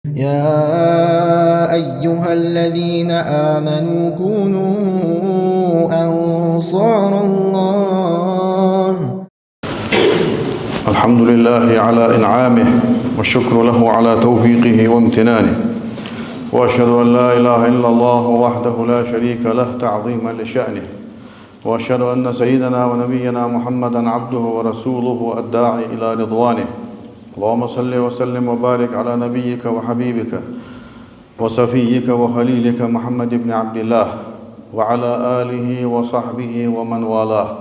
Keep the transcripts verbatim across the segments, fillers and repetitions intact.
يا أيها الذين آمنوا كونوا أنصار الله. الحمد لله على إنعامه، والشكر له على توفيقه وامتنانه، وأشهد أن لا إله إلا الله وحده لا شريك له تعظيما لشأنه، وأشهد أن سيدنا ونبينا محمدا عبده ورسوله الداعي إلى رضوانه. اللهم صل وسلم وبارك على نبيك وحبيبك وصفيك وخليلك محمد بن عبد الله وعلى آله وصحبه ومن والاه.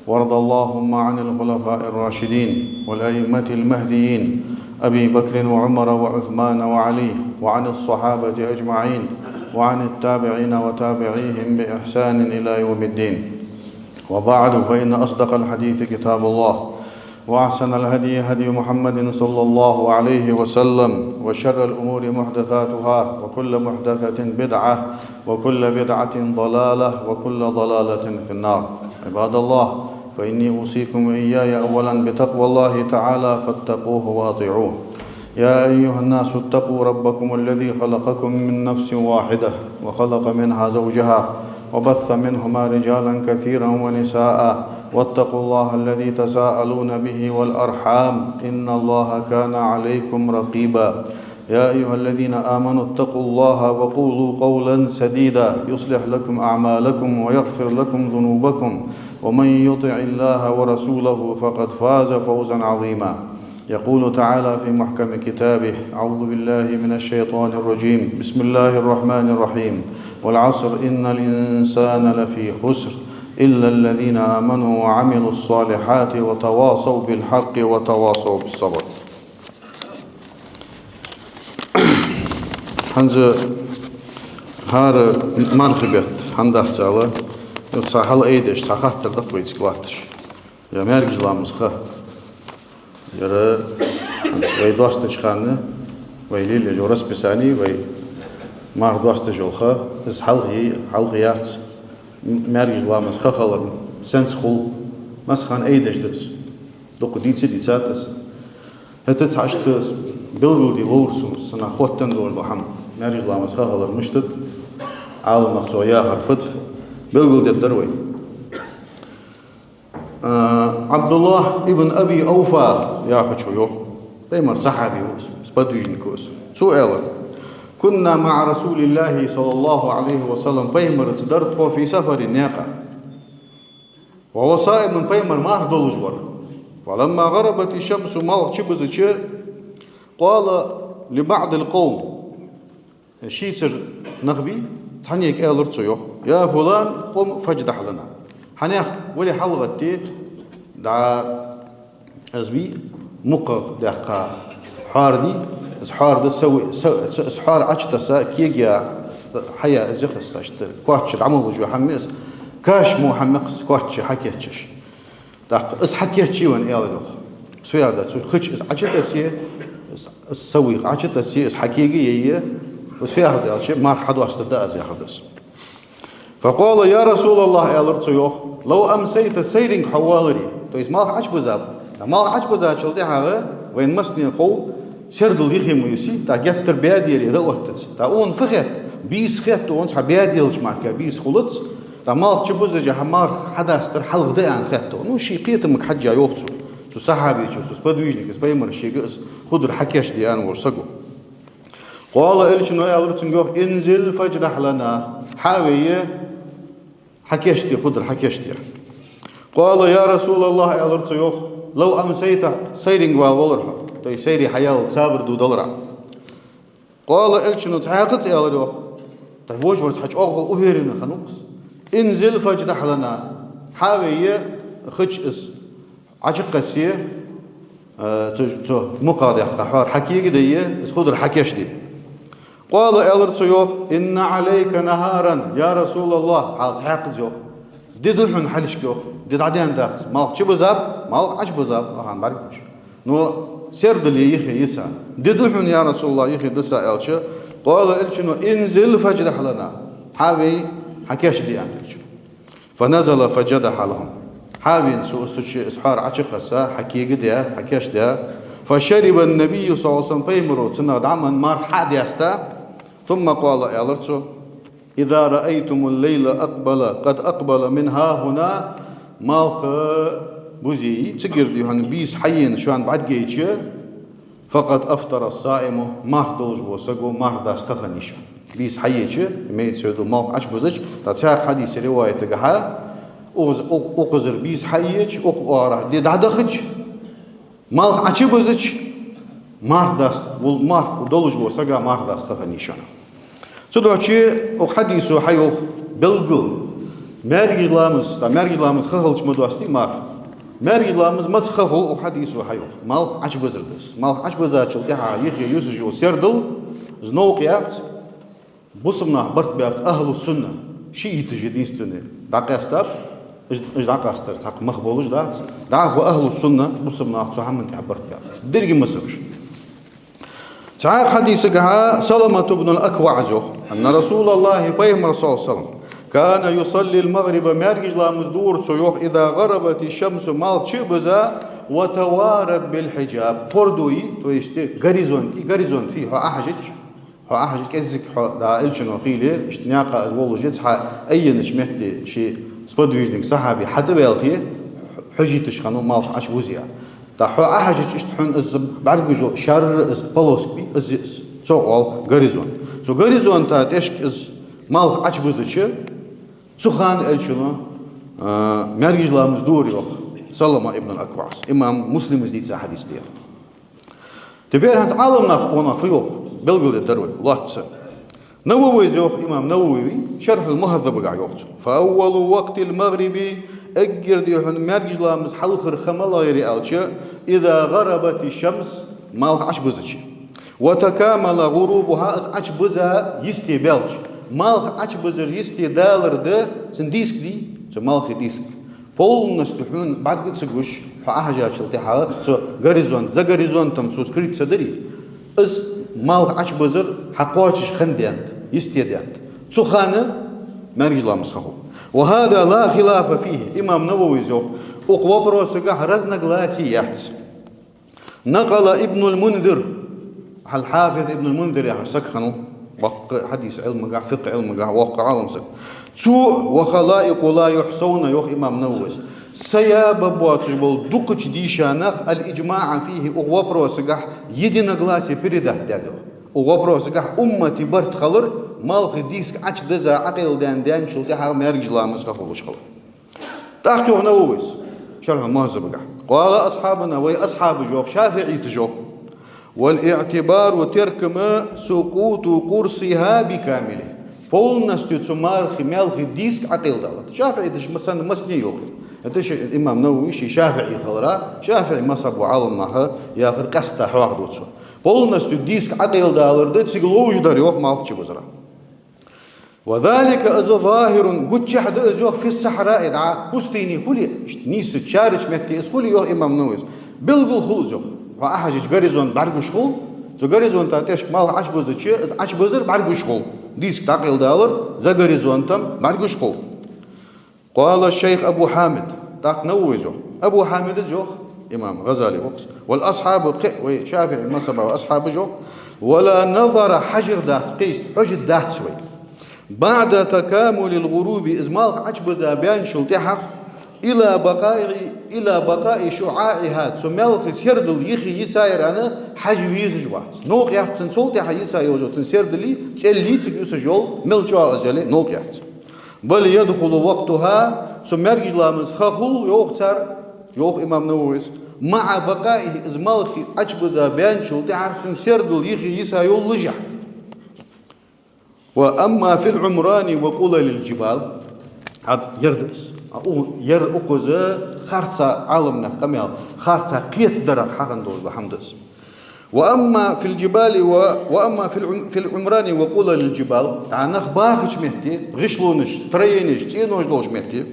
وارض اللهم عن الخلفاء الراشدين والأئمة المهديين أبي بكر وعمر وعثمان وعلي، وعن الصحابة أجمعين، وعن التابعين وتابعيهم بإحسان إلى يوم الدين. وبعد، فإن أصدق الحديث كتاب الله، وأحسن الهدي هدي محمد صلى الله عليه وسلم، وشر الأمور محدثاتها، وكل محدثة بدعة، وكل بدعة ضلالة، وكل ضلالة في النار. عباد الله، فإني أوصيكم وإياي أولا بتقوى الله تعالى، فاتقوه وأطيعوه. يا أيها الناس اتقوا ربكم الذي خلقكم من نفس واحدة وخلق منها زوجها وبث منهما رجالا كثيرا ونساء واتقوا الله الذي تساءلون به والأرحام إن الله كان عليكم رقيبا. يا أيها الذين آمنوا اتقوا الله وقولوا قولا سديدا يصلح لكم أعمالكم ويغفر لكم ذنوبكم ومن يطع الله ورسوله فقد فاز فوزا عظيما. يقول تعالى في محكم كتابه: أعوذ بالله من الشيطان الرجيم. بسم الله الرحمن الرحيم. والعصر إن الإنسان لفي خسر إلا الذين آمنوا وعملوا الصالحات وتواصوا بالحق وتواصوا بالصبر. ХӀанз хӀара мархий бетта хӀана дац аьлча, цхьа хьалаайдеш, цхьа хаттар да-кх вайцига латташ. Ер маьркӀажа ламаза ха. Ер хӀанз вай доастача хана, вай лелаеш йола расписани, вай марха доасташ йола ха, из хьалхе, хьалхе яц. М-, маьркӀажа ламаза ха хилар сенца хул, массахана айдеш да из. Дукха дийца а дийцад из. ХӀаьта цхьа иштта белгалде ловра сона, сона хоттаденна долаш дола хӀама. МаьркӀажа ламаза ха хилар мишта да, Ӏаламнаха цох яхар фуд, белгалдергдар вай. А, Ӏабдуллахь ибн Аби Авфа яхачо йоах, Пайхамара сахьаби ва из, сподвижник ва из. Цо аьлар: كنا مع رسول الله صلى الله عليه وسلم, Пайхамарца дар тхо, في سفر, наькъа. وهو صائم, Пайхамар марха долаш вар. فلما غربت الشمس, малх чубузача, قال لبعض القوم, шийцара нах бий, цхьаннега аьлар цо йоах: يا فلان قم فاجدح لنا. Хьанех, вале хьалгӀатте, дӀа из бий, мукхагӀа даьккха хьоар дий, из хьоар да сов-, со-, со-, из хьоар Ӏочутесса, кега я, хьая из яха, иштта коч чу дӀа ма луш йола хӀама я из, каш мо хӀама я-кх из, коч чу хьакийчъеш. ТӀаккха из хьакийчъе вайна, аьлар йоах. Из фу яхар да, цу ха чу из Ӏочутессе, из, из сов йийха Ӏочутессе, из хьакега яйе, из фу яхар да аьлча, марха хьадоастаргда аз яхар да из. فقال: يا رسول الله, аьлар цо йоах, لو أمسيت, сайренга хьо валаре, то есть малх Ӏочубузаб, тӀаккха малх Ӏочубузачул тӀехьагӀа вайна массанена хов, сердал юхе ма юсий, тӀаккха геттара баьде яле, дӀаоттац. ТӀаккха цунна фу хет, бийса хет цунна, цхьа баьде ялча мара бийса хулац, тӀаккха малх чубузаш, хьа марха хьадастар хьалха да аьнна хет цунна. Ну, ший кхетамга хьежжа йоах цо, цу сахьабечо, цу сподвижнико, из Пайхамара шийга из худар хьакийчде аьнна волча саго. قال, Элчано аьлар цунга йоах: انزل فاجدح لنا, хьавея, хьакийчде, худар хьакийчде. قال: يا رسول الله, аьлар цо йоах, لو أمسيت, сайренга вала валаре хьо, то есть сайре хьаялалца сабар додаларе. قال, Элчано цхьаькхаза аьлар йоах, тӀаккха вож вар цхьа чӀоагӀа уверенно хиннав-кх из: انزل فاجدح لنا, хьавея, ха чу из Ӏочукхессе, э, цу, цу мукхагӀа даьккха хьоар хьакега дайе, из худар хьакийчде. قال, аьлар цо йоах: إن عليك نهارا يا رسول الله, хьал цхьаькхаза йоах. Ди да хьона хьалхашка йоах, ди дӀадаьнна дац. Малх чубузаб, малх Ӏочубузаб, ахьан бӀаргагуш. Но сердал юхе йиса. Ди да хьона, я رسول الله, юхе диса, аьлча, قال, Элчано: انزل فاجدح لنا, хьавея, хьакийчде, аьннад Элчано. فنزل فجدح لهم. Хьавена цо, из цу чу из хьоар Ӏочукхесса, хьакега даь, хьакийчдаь, فشرب النبي صلى الله عليه وسلم, пайхамара цунах дӀа а менна, марха хьа а даьста, ثم قال, аьлар цо: إذا رأيتم الليل أقبل، قد أقبل من هاهنا, малх бузий, цигара дий хьона бийса хьаена шоана бӀаргайча, فقد أفطر الصائم, марха долаш вола саго марха даста ха хиннай шоана. Бийса хьаеча, имеется в виду, малх Ӏочубузача, тӀаккха цхьаькха хьадиса риваятагахьа, укхаза-, укх-, укхазара бийса хьаеча, укх оагӀорахьа ди дӀадахача, малх Ӏочубузача, марха даста, вол-, марха долаш вола сага марха даста ха хиннай шоана. Цудухьа укх хьадисо хьайоах белггала: маьркӀажа ламаз, тӀаккха маьркӀажа ламаз ха хилча ма доастий марха. МаьркӀажа ламаз маца ха хул, укх хьадисо хьайоах: малх Ӏочубузар да из. Малх Ӏочубузачул тӀехьагӀа юхе юсаш йола сердал, из новкъа яц. Бусалба нах барт баьб, ахӀлу сунна, шииташ единственный дӀакъаьстаб, уж, уж дӀакъастар цхьаккха мах болаш дац. ДӀахо ахӀлу сунна, бусалба нах цу хӀаман тӀа барт баьб. Деррига мазхӀабаш. Цхьаькха хьадисагахьа Саламат ибн аль-АкваӀ йоах: أن رسول الله, пайхамар, صلى الله عليه وسلم, كان يصلي المغرب, маьркӀажа ламаз дора цо, йоах, إذا غربت الشمس, малх чу а биза, وتوارت بالحجاب, пордои, то есть горизонти, горизонт фий, хьо Ӏохьажача, хьо Ӏохьажача, кӀеззига хьо, да, элчано хийла, иштта наькъа из воллаш, цхьа айеннача метте ший сподвижник, сахьаби хьатӀаваьлча, хьожийташ хиннав малх Ӏочубузий. ТӀаккха хьо Ӏохьажача, иштта хьона из бӀаргагуш йола шаьра, из полоска бий, из, из цох оал горизонт. Цу горизонта тӀехьашка из малх Ӏочубузача, цу хана элчано, а, маьркӀажа ламаз дора, йоах Салама ибн аль-АкваӀас. Имам Муслима из дийца хьадис да ер. Теперь хӀанз Ӏаламнаха, укх наха фу йоах, белгалдергдар вай, лоацца. Нававис йоах, имам Навави, Шархьул-Мухьаззабагахьа йоах цо: فأول وقت المغرب, эггара дий хьона маьркӀажа ламаза хьалхара ха малагӀа я аьлча, إذا غربت الشمس, малх Ӏочубузача. وتكامل غروبها, из Ӏочубуза йисте баьлча. Малх Ӏочубузар йисте далар да, цун диск дий, цу малхи диск. Полностью хьона бӀарга ца гуш, хьо Ӏохьажачул тӀехьагӀа цу горизонт, за горизонтом цо скрыться дарий, из малх Ӏочубузар хьакхоачаш хинна даьннад, йисте даьннад. Цу хана маьркӀажа ламаза ха хул. وهذا لا خلاف فيه, имам Нававис йоах, укх вопросагахьа разногласие яц. نقل ابن المنذر, хьал-Хьафиз Ибн аль-Мунзир яхаш саг хиннав, воккха хьадиса Ӏилмагахьа, фикъхӀ Ӏилмагахьа воккха Ӏалам саг. Цо, وخلائق لا يحصون, йоах имам Нававис, саяб боацаш бола дукхача дийша наха الإجماع فيه, укх вопросагахьа единогласие передать даьд, йоах. Укх вопросагахьа уммата барт хилар, малхи диск Ӏочудиза Ӏокхайладаьнна даьнначул тӀехьагӀа маьркӀажа ламаза ха хулаш хилар. ТӀаккха йоах Нававис Шархьул-Мухьаззабагахьа: قال أصحابنا, вай асхьабаш йоах, шафиӀиташ йоах: والاعتبار, теркам, سقوط قرصها بكامله. Полностью цу мархи, маьлхи диск Ӏокхайладалар. ШафиӀиташ, масала, массане йоах. ХӀаьта ший имам Навави ший шафиӀи хилара, шафиӀи мазхӀаба Ӏаламнаха яхар къаьстта хьоахаду цо. Полностью диск Ӏокхайладалар да, цига ловш дар, йоах, малх чубузара. وذلك, из ظاهر, гучахь да из, йоах, في الصحراء, дӀа пустыне хуле, иштта нийсача шаьрача метте из хуле, йоах имам Нававис, белгала хул из, йоах. Хьо Ӏохьажача горизонт бӀаргагуш хул, цу горизонта тӀехьашка малх Ӏочубузача, из Ӏочубузар бӀаргагуш хул. Диск дӀакхайладалар за горизонтом бӀаргагуш хул. قال الشيخ أبو حامد, тӀаккха Нававис йоах, Абу Хьамида йоах, имам ГӀазали вокс, والأصحاب, кхы а вай шафиӀи мазхӀаба асхьабаша йоах: ولا نظر, хьажар дац, кхы а хьожаргдац вай, بعد تكامل الغروب, из малх Ӏочубуза баьнначул тӀехьагӀа, إلى بقاء, إلى بقاء شعاعها, цу маьлхий сердал йихе йисаяр аьнна хьажа везаш вац. Новкъа яц цун цул тӀехьа йиса йолча цун сердали, цӀелли, цига юсаш йола мел чӀоагӀа из яле новкъа яц. بل يدخل وقتها, цу маьркӀажа ламаза ха хул, йоах цар, йоах имам Нававис, مع بقائه, из малх Ӏочубуза баьнначул тӀехьагӀа цун сердал йихе йиса йоллашехь. وأما في العمران وقلل الجبال, хӀа, ер да из. А у-, ер укхаза харца Ӏаламнаьха къамаьл, харца кхетадарах хьахинна долаш дола хӀама да из. وأما في الجبال و، وأما في العم، في العمران وقلل الجبال, а нах бахача метте, гӀишлонаш, строенеш, цӀенош долча метте,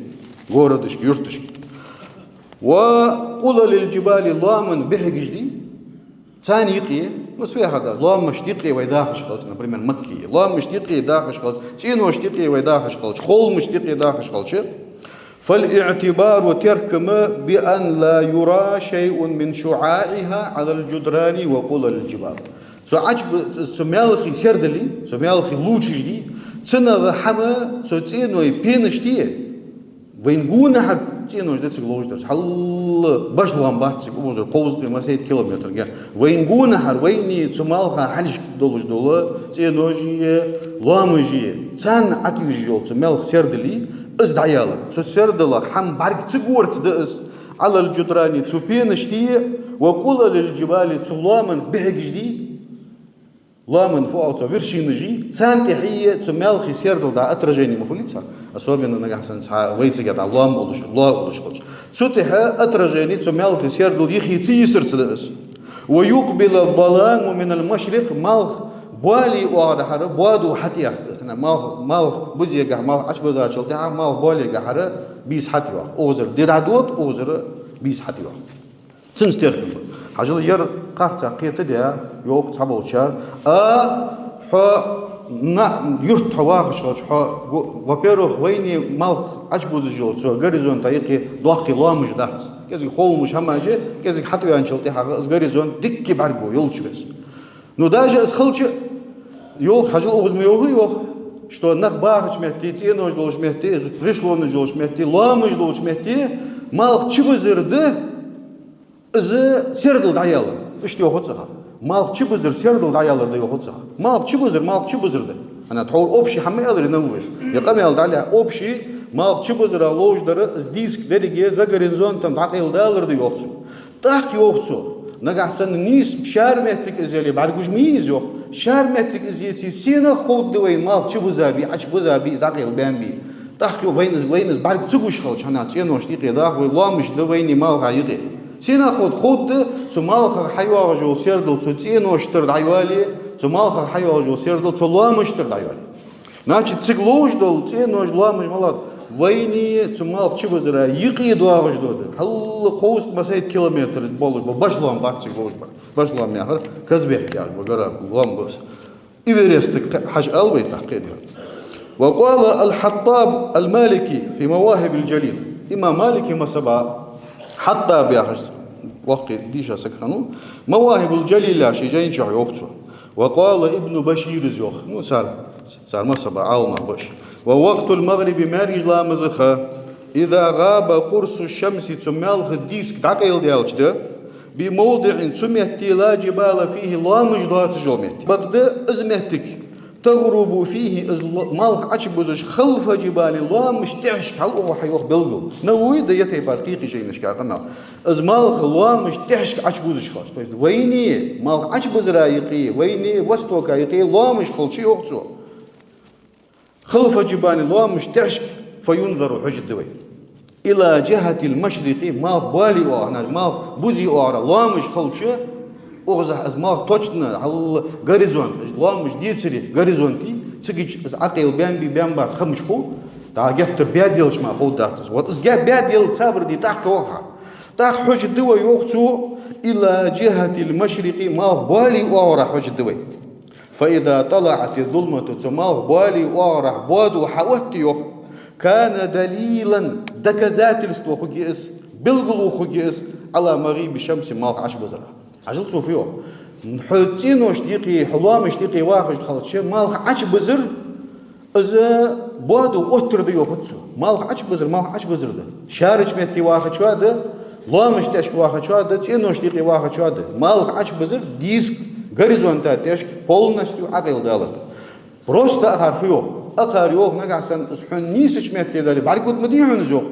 городашка, юрташка. وقلل الجبال, лоаман бӀехагаш дий, царна юкъе, ну, сфехада, лоамашта юкъе вай дахаш хилча, например, Макка, лоамашта юкъе дахаш хилча, цӀеношта юкъе вай дахаш хилча, холмашта юкъе дахаш хилча, فالاعتبار теркам بأن لا يرى شيء من شعاعها على الجدران وقلل الجبال. Цу Ӏачб-, цу маьлхан сердалий, цу маьлхан лувчашдий, цунах хӀама цу цӀеной пенашта, вайна гонахьара цӀенош да цига ловш дараш. Хьал башха лоам бац цига, укхазара кхузткъеи массайтта километр га. Вайна гонахьара, вайна цу маьлха хьалхашка долаш дола цӀеноши, лоамаши, царна Ӏатуйжаш йола цу маьлхан сердалий, из дӀаялар. Цу сердалах хӀама бӀарга ца горца да из, على الجدران цу пенашта, وقلل الجبال цу лоаман бӀехьагашдий, лоаман фу оал цох, вершинаши, царна тӀехьеи цу маьлхан сердала дӀа отражени ма хулий цар. Особенно нагахьа санна цхьа вай цига дӀа лоам уллаш, лоа уллаш хилча. Цу тӀехьа отражени цу маьлхан сердала юхе ца йисарца да из. ويقبل الظلام من المشرق малх боале оагӀорахьара боадо хьатӀаэц да из. Малх, малх бузегахьа, малх Ӏачубузачул тӀехьагӀа малх боалегахьара бийса хьатӀайоагӀа. Укхазара ди дӀадода, укхазара бийса хьатӀайоагӀа. Цунца теркам ба. Хьажал, ер харцахьа кхетаде, йоах цхьаболчар. А, хьо на-, юрта хьо вахаш хилча, хьо, во-, во-первых, вайна малх Ӏачубузаш йола цу горизонта юкъе доккхий лоамаш дац. КӀезига ховлаш хӀамаш я, кӀезига хьатӀаваьнначул тӀехьагӀа из горизонт дикка бӀаргаго йолча беса. Ну, даже из хилча, йоах, хьажал, укхаза ма йоахий, йоах, что нах бахача метте, цӀенош долча метте, гӀишлонаш долча метте, лоамаш долча метте малх чубузар да, из сердал дӀаялар. Иштта йоахац цхьа хана. Малх чубузар сердал дӀаялар да йоахац цхьа хана. Малх чубузар, малх чубузар да. ХӀана, тхьовра общий хӀама аьлар Нававис. Ер къамаьл дӀалаьца, общий малх чубузара ловш дар, из диск деррига за горизонтом дӀакъайладалар да йоах цо. ТӀаккха йоах цо, нагахьа санна нийса шаьра моттиг из яле, бӀаргагуш ма йий из, йоах. Шаьра моттиг из еце, сенах ховргда вайна малх чубуза бий, Ӏачубуза бий, дӀакъайла баьнна бий. ТӀаккха йоах, вайна из, вайна из бӀарга ца гуш хилча, хӀана, цӀеношта юкъе даха вай, лоамаш да вайна малха юкъе. Сенах ховргда, ховргда цу малхах хьайоагӀаш йола сердал цу цӀеноштара дӀайоале, цу малхах хьайоагӀаш йола сердал цу лоамаштара дӀайоале. Значит, цига ловш дола цӀенош, лоамаш малад, вайна цу малх чубузара юкъе доагӀаш дола да. Хьал кхузткъа массайтта километр болаш ба, башха лоам бац цига ловш бар. Башха лоам яхар Казбек яхаш ба, гора лоам ба из. Эверестага хьажа ала вай тӀаккха кхы а. وقال الحطاب المالكي في مواهب الجليل. Имам Малика мазхӀаба Хьаттаб яхаш воккха дийша саг хиннав, Мавахибул Джалил яхача ший жайна чу йоах цо. وقال ابن بشير из йоах. Ну, цар, цар мазхӀаба Ӏаламнах ба уж. ووقت المغرب маьркӀажа ламаза ха, إذا غاب قرص الشمس цу маьлхан диск дӀакъайладаьлча да, بموضع цу метте لا جبال فيه лоамаш доацаш йола метте. Бакъда из моттиг تغرب فيه из ло-, малх Ӏачубузаш خلف جبال лоамашта тӀехьашка, хьал укхо хьайоах белгала. Нававис да ер тайпара кхы-кхы жайнашка къамаьл. Из малх лоамашта тӀехьашка Ӏачубузаш хилча. То есть вайна малх Ӏачубузара юкъе, вайна востока юкъе лоамаш хилча, йоах цо. خلف جبال лоамашта тӀехьашка فينظر хьожаргда вай. إلى جهة المشرق малх боале оагӀорахьара, малх бузе оагӀорахьара лоамаш хилча, укхазахьа из малх точно хьал горизонт, лоамаш децаре горизонте, цигача из Ӏакъайла баьнна бий, баьнна бац ховш хул, дӀа геттара баьделча мара ховргдац из. Вот из ге-, баьдел цабар ди тӀаккха йоагӀа. ТӀаккха хьожаргда вай, йоах цо, إلى جهة المشرق малх боале оагӀорахьара хьожаргда вай. فإذا طلعت الظلمة цу малх боале оагӀорахьа боадо хьаотте, йоах, كان دليلا доказательство хургья из, белгало хургья из, على مغيب الشمس малх Ӏачубузара. Хьажал, цо фу йоах. Хьо цӀеношта юкъе, хьо лоамашта юкъе вахаш хилча, малх Ӏачубузар, из боадо оттар да йоахац цо. Малх Ӏачубузар, малх Ӏачубузар да. Шаьрача метте вахачоа да, лоамашта тӀехьашка вахачоа да, цӀеношта юкъе вахачоа да. Малх Ӏачубузар диск горизонта тӀехьашка полностью Ӏакъайладалар да. Просто акхар фу йоах? Акхар йоах, нагахьа санна из хьона нийсача метте дале, бӀаргагургда ма дий хьона из, йоах.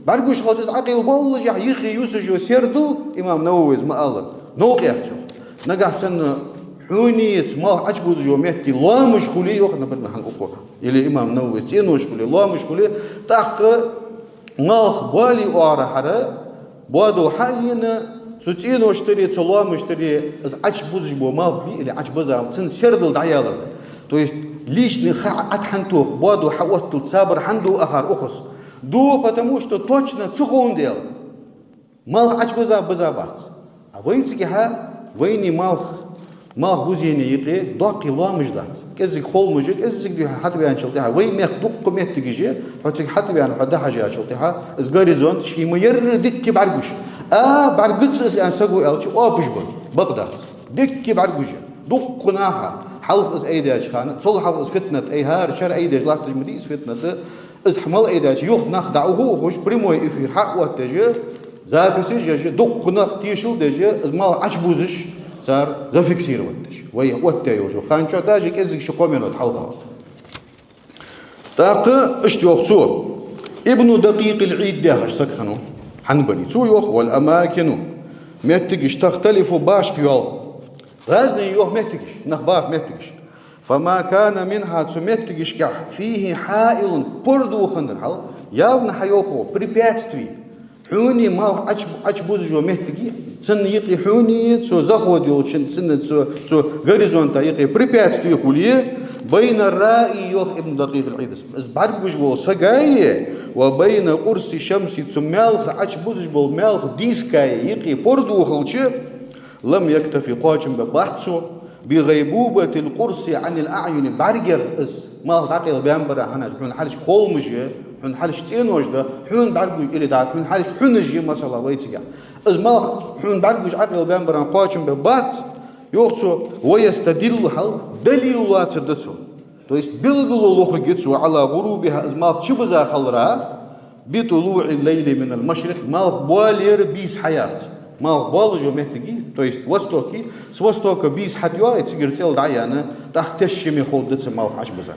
БӀаргагуш хилча из Ӏакъайла боллашехь юхе юсаш йола сердал, имам Нававис ма аллара, новкъа яц, йоах. Нагахьа санна хьона цу малх Ӏачубузаш йолча метте лоамаш хуле, йоах, например, хьона укхо, или имам Нававис, цӀенош хуле, лоамаш хуле, тӀаккха малх боале оагӀорахьара боадо хьаена, цу цӀеноштари, цу лоамаштари из Ӏачубузаш бола малх бий или Ӏачубуза, цун сердал дӀаялар да. То есть личный ха Ӏат хьатоха, боадо хьаоттал цабар хьаду акхар укхаза? Ду, потому что точно ца ховндаь. Малх Ӏачубуза, буза бац. А вай цигахьа, вайна малх Малх бузене юкъе доккхий лоамаш дац. КӀеззига холмаш я, кӀеззига духьа хьатӀаваьнначул тӀехьа, вай мехка дуккха меттигаш я, хьо цига хьатӀаваьнна, хьо дӀахьежачул тӀехьа, из горизонт ший ма ярра дикка бӀаргагуш. А, бӀаргагуц из аьнна саго аьлча, оапаш ба, бакъ дац. Дикка бӀаргагуш я. Дуккха наха, хьалха из айдаьча хана, цул хьалха из фитнат, ай хӀара шера айдеш латташ ма дий из фитнат, из хьа мел айдаьча, юха нах дӀаухаш, прямой эфир хьаоттаеш, записаш еш, дуккха нах тешал деш, из малх Ӏочубузаш цар зафиксировать деш. Вай оттаяь йолча хана чу, даже кӀеззига ши-кхо минот хьалха. ТӀаккха иштта йоах цо. Ибну Дакъикъил-Ӏийд яхаш саг хиннав, хьанбали. Цо йоах: «والأماكن», меттигаш, «تختلف», башха йоал. Разные йоах меттигаш, нах баха меттигаш. «فما كان منها», цу меттигашкахь, «فيه حائل», пурдув хиннар хьал, явно хьайоах препятствие. Хьона малх Ӏоч-, Ӏочубузаш йола меттиг, цунна юкъе хьона, цу заход йолча, цунна цу, цу горизонта юкъе препятствие хуле, «بين الرائي», йоах Ибн Дакъикъил-Ӏийда, из бӀаргагуш вола сагаи, «وبين قرص الشمس», цу малх Ӏочубузаш бола малх дискаи юкъе пурдув хилча, «لم يكتف», кхоачам бе бац цо, «بغيبوبة القرص عن الأعين», бӀаргех из малх дӀакъайла баьнна барах, хӀана аьлча хьона хьалхашка холмаш я, хьона хьалхашка цӀенош да, хьона бӀаргагуш, или да, хьона хьалхашка хьунаш я, масала, вай цига. Из малх хьона бӀаргагуш Ӏокъайла баьнна барах кхоачам бе бац, йоах цо, «ويستدل», хьал далил лоацар да цо. То есть белгало лохаргья цо, «على غروبها», из малх чубуза хилара, «بطلوع الليل من المشرق», малх боалаяра бийса хьаярца. Малх боалаш йола меттиг, то есть востоки, с востока бийса хьатӀайоагӀе, цигара цӀел дӀаяьнна, тӀаккха тешаме ховргда цу малх Ӏочубузар.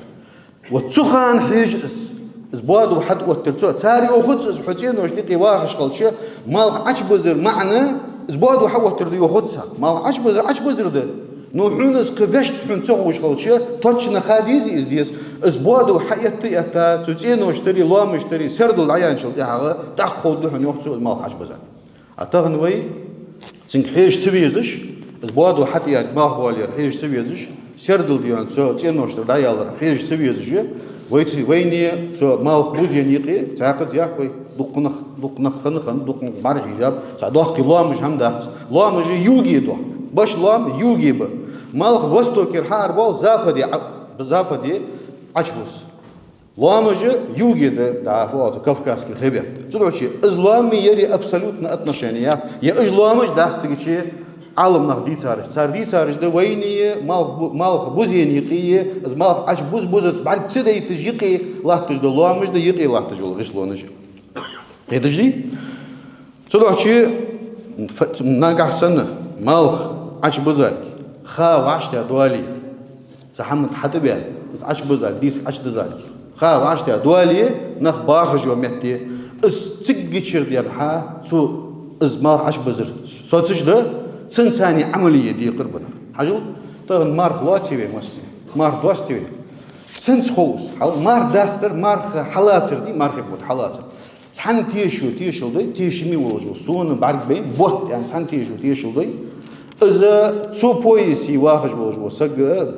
Вот цу хана хьежа из, из боадо хьатӀаоттар цо. Цар йоахац из, хьо цӀеношта юкъе вахаш хилча, малх Ӏочубузар маӀан, из боадо хьаоттар да йоахац цар. Малх Ӏочубузар, Ӏочубузар да. Но хьона из кхы вешта хьона ца ховш хилча, точно ха деза из деза. Из боадо хьаэтта а этта, цу цӀеношта юкъе, лоамашта юкъе сердал дӀаяьнначул тӀехьагӀа, тӀаккха ховргда хьона, йоах цо, из малх Ӏочубузар. А тахан вай цунга хьежа ца везаш, из боадо хьатӀаяьлча малх боалаяра хьежа ца везаш, сердал дийна цу цӀеношта юкъера дӀаялара хьежа ца везаш, вай ца, вайна цу малх бузен юкъе, цхьаькхаза яхь вай, дукха нах, дукха нах хана-хана, дукха нах бӀарахьежаб, цхьа доккхий лоамаш хӀама дац. Лоамаш юге доккха. Баш лоам юге ба. Малх востокера хьаарабоал, западе Ӏо-, западе Ӏочубуз. Лоамаш юге да, да, фу оал цох, Кавказский хребет. Цудухьа из лоамеи ери абсолютно отношени яц. Е уж лоамаш дац цига чу Ӏаламнаха дийцараш. Цар дийцараш да вайна малх бу-, малх бузен юкъе, из малх Ӏочубуз-бузац бӀарг ца дайташ юкъе латташ да лоамаш да, юкъе латташ дола гӀишлонаш. Кхеташ дий? Цудухьа ф-, нагахь санна малх Ӏочубузалга, ха вӀаштӀехьадоале, цхьа хӀама тӀа хьатӀабаьнна, из Ӏочубузалга, дийса Ӏочудузалга, ха вӀаштӀехьадоале, нах бахаш йола метте, из циггачара денз хьа цу, из малх Ӏочубузар соцаш да, цунца цхьана Ӏамал е декхар ба нах. Хьажал, тахан марха лоаций вай массане? Марха доастий вай? Сенца хов из? Хьал марха дастар, марха хьалацар дий, мархий бутт хьалацар. Цхьан тешо тешал дой, тешаме волаш вола, сона бӀаргабайна бутт аьнна цхьан тешо тешал дой. Из цу поясе вахаш волаш вола саг,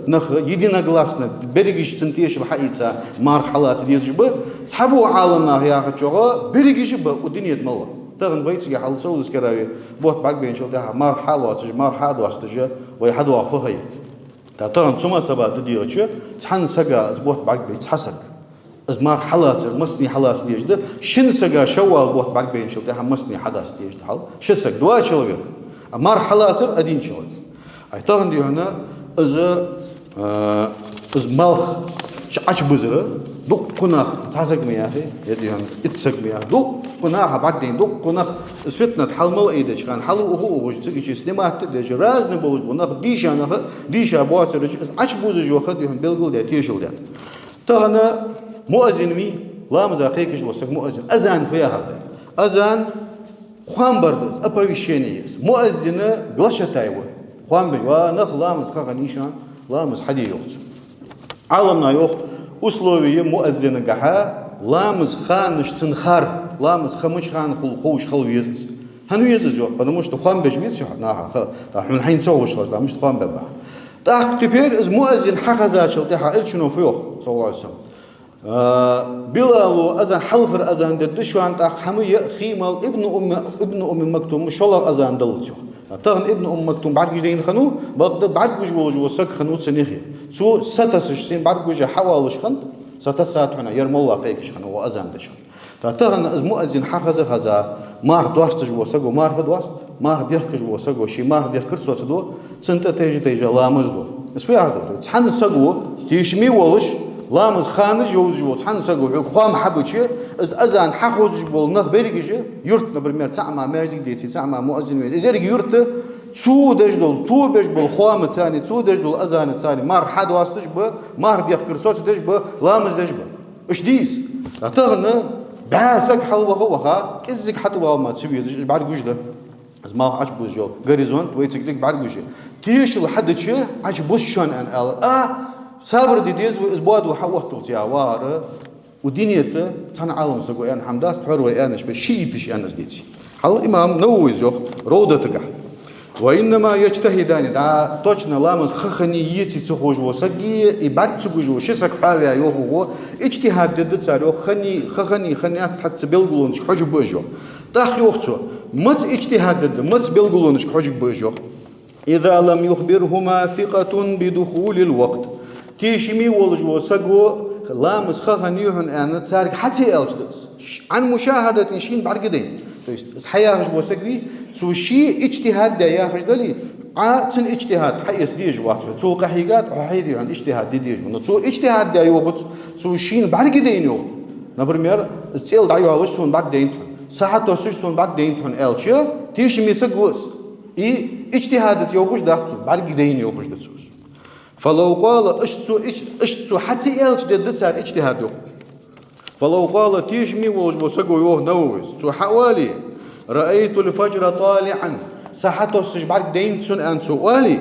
нах единогласно, берригаш цунна тешал хьаийца, марха хьалаца дезаш ба. Цхьабола Ӏаламнаха яхачох, берригаш а ба укх дунен тӀа мел. Тахан вай цига хьал Саудовская Аравия бутт бӀаргабайначул тӀехьагӀа марха хьалоацаш, марха хьадоасташ, вай хьадоагӀа фу хай. ТӀаккха тахан цу масабат да дийгӀача, цхьан сага из бутт бӀаргабайча цхьа саг. Из марха хьалацар массане хьалаца дезаш да, шин сага шаввал бутт бӀаргабайначул тӀехьагӀа массане хьадаста дезаш да хьал. Ши саг, два человека. А марха хьалацар один человек. Ай тахан дий хьона из, э, из малх Ӏочубузар, дуккха нах, цхьа саг ма яхий, е дий хьона итт саг ма яхий, дуккха наха бӀаргадайна, дуккха нах, из фитнат хьал мел айдеча хана, хьал ухаш, ухаш, цига чу снимать а деш, разный болаш бола нах, дийша нах, дийша боацараш, из Ӏочубузаш йола ха дий хьона белгалдаь, тешал даьд. Тахан муаззин вий, ламаза кхайкаш вола саг муаззин. Азан фу яхар да? Азан хоам бар да из, оповещение я из. Муаззина глашатай ва. Хоам беш, ва нах, ламаз ха хиннай шоана, ламаз хьаде, йоах цо. Ӏаламнаха йоах, условие муаззинагахьа ламаз ханаш цун хар, ламаз ха мича хана хул ховш хила веза из. ХӀана веза из, йоах? Потому что хоам беш веза хьо, наха, ха, а хьона хьайна ца ховш хилча, да, мишта хоам бе баха. ТӀаккха теперь из муаззин хьахезачул тӀехьагӀа Элчано фу йоах, саллаллахӀу Ӏалайхи ва саллам? А, Билало азан, хьалхара азан дергда шоана, тӀаккха хӀама я а хий мел Ибн Умми, Ибн Умми Мактума шоллагӀа азан даллалца, йоах. Тахан Ибн Умм Мактум бӀаргаш дайна хиннав, бакъда бӀаргагуш волаш вола саг хиннав цун юхе. Цо сатоссаш, шийна бӀаргагуш хьаоалаш хиннад, сатоссад хьона, ер молла кхайкаш хиннав, ва азан деш хиннав. Та-, тахан из муаззин хьахеза-хеза, марха доасташ вола саго марха доаст, марха дехкаш вола саго ший марха дехкар соцаду, цунна тӀа тайжа-тайжа ламаз ду. Из фу яхар да? Цхьан саго, тешаме волаш, ламаза ханаш йовзаш вола цхьан саго хьога хоам хьабича, из азан хьахозаш бола нах берригаш, юрта, например, цхьа мара маьждиг деце, цхьа мара муаззин веце, из еррига юрта цо деш дола, цо беш бола хоамаца, цо деш долча азанаца марха хьадоасташ ба, марха дехкар соцадеш ба, ламаз деш ба. Иштта дий из. Тахан бӀаь саг хьалваха-ваха, кӀеззига хьатӀавала мара ца везаш, уж бӀаргагуш да. Из малх Ӏочубузаш йола горизонт вайцига дика бӀаргагуш я. Тешал хьадича, Ӏочубус шоана, аьнна, аьлар. А, сабар де деза вай, из боадо хьаотталца, яхаш вар. Укх дунен тӀа цхьан Ӏалам саго аьнна хӀама дац, тхьовра вай аьннача беса шииташа аьнна из деце. Хьал имам Нававис йоах Равдатагахь: «وإنما يجتهدان», да, точно ламаз ха хиннай, еций ца ховш вола саг а, бӀарга ца гуш вола ши саг хьоаваь, йоах укхо, иджтихӀад дергда цар, йоах, хиннай, ха хиннай, хиннаяц, цхьацца белгалонашка хьожаргба уж, йоах. ТӀаккха йоах цо: «Маца иджтихӀад дергда, маца белгалонашка хьожаргба уж?» йоах. «إذا لم يخبرهما ثقة بدخول الوقت». Тешаме волаш вола саго ламаз ха хиннай хьона аьнна, царга хьа ца аьлча да из. Ш-, عن مشاهدة, шийна бӀаргадайна. То есть, из хьаяхаш вола саг вий, цо ше иджтихӀад даь яхаш дале, Ӏа цун иджтихӀад хьаэца дезаш вац хьо. Цо къахьийгад, хьо хьайрий хьона иджтихӀад де дезаш ва. Но цо иджтихӀад даь йоахац, цо шийна бӀаргадайна йоах. Например, из цӀел дӀайоалаш сона бӀаргадайнад хьона, са хьатоссаш сона бӀаргадайнад хьона аьлча, тешаме саг ва из. И иджтихӀадаца йоахаш дац цо, бӀаргадайна йоахаш да цо из. «فلو قال», иштта цо ич-, иштта цо хьа ца аьлча дергда цар иджтихӀад, йоах. «فلو قال», тешаме волаш вола саго, йоах Нававис, цо хьаоале: «رأيت الفجر طالعا», са хьатоссаш бӀаргадайнад сона аьнна цо оале,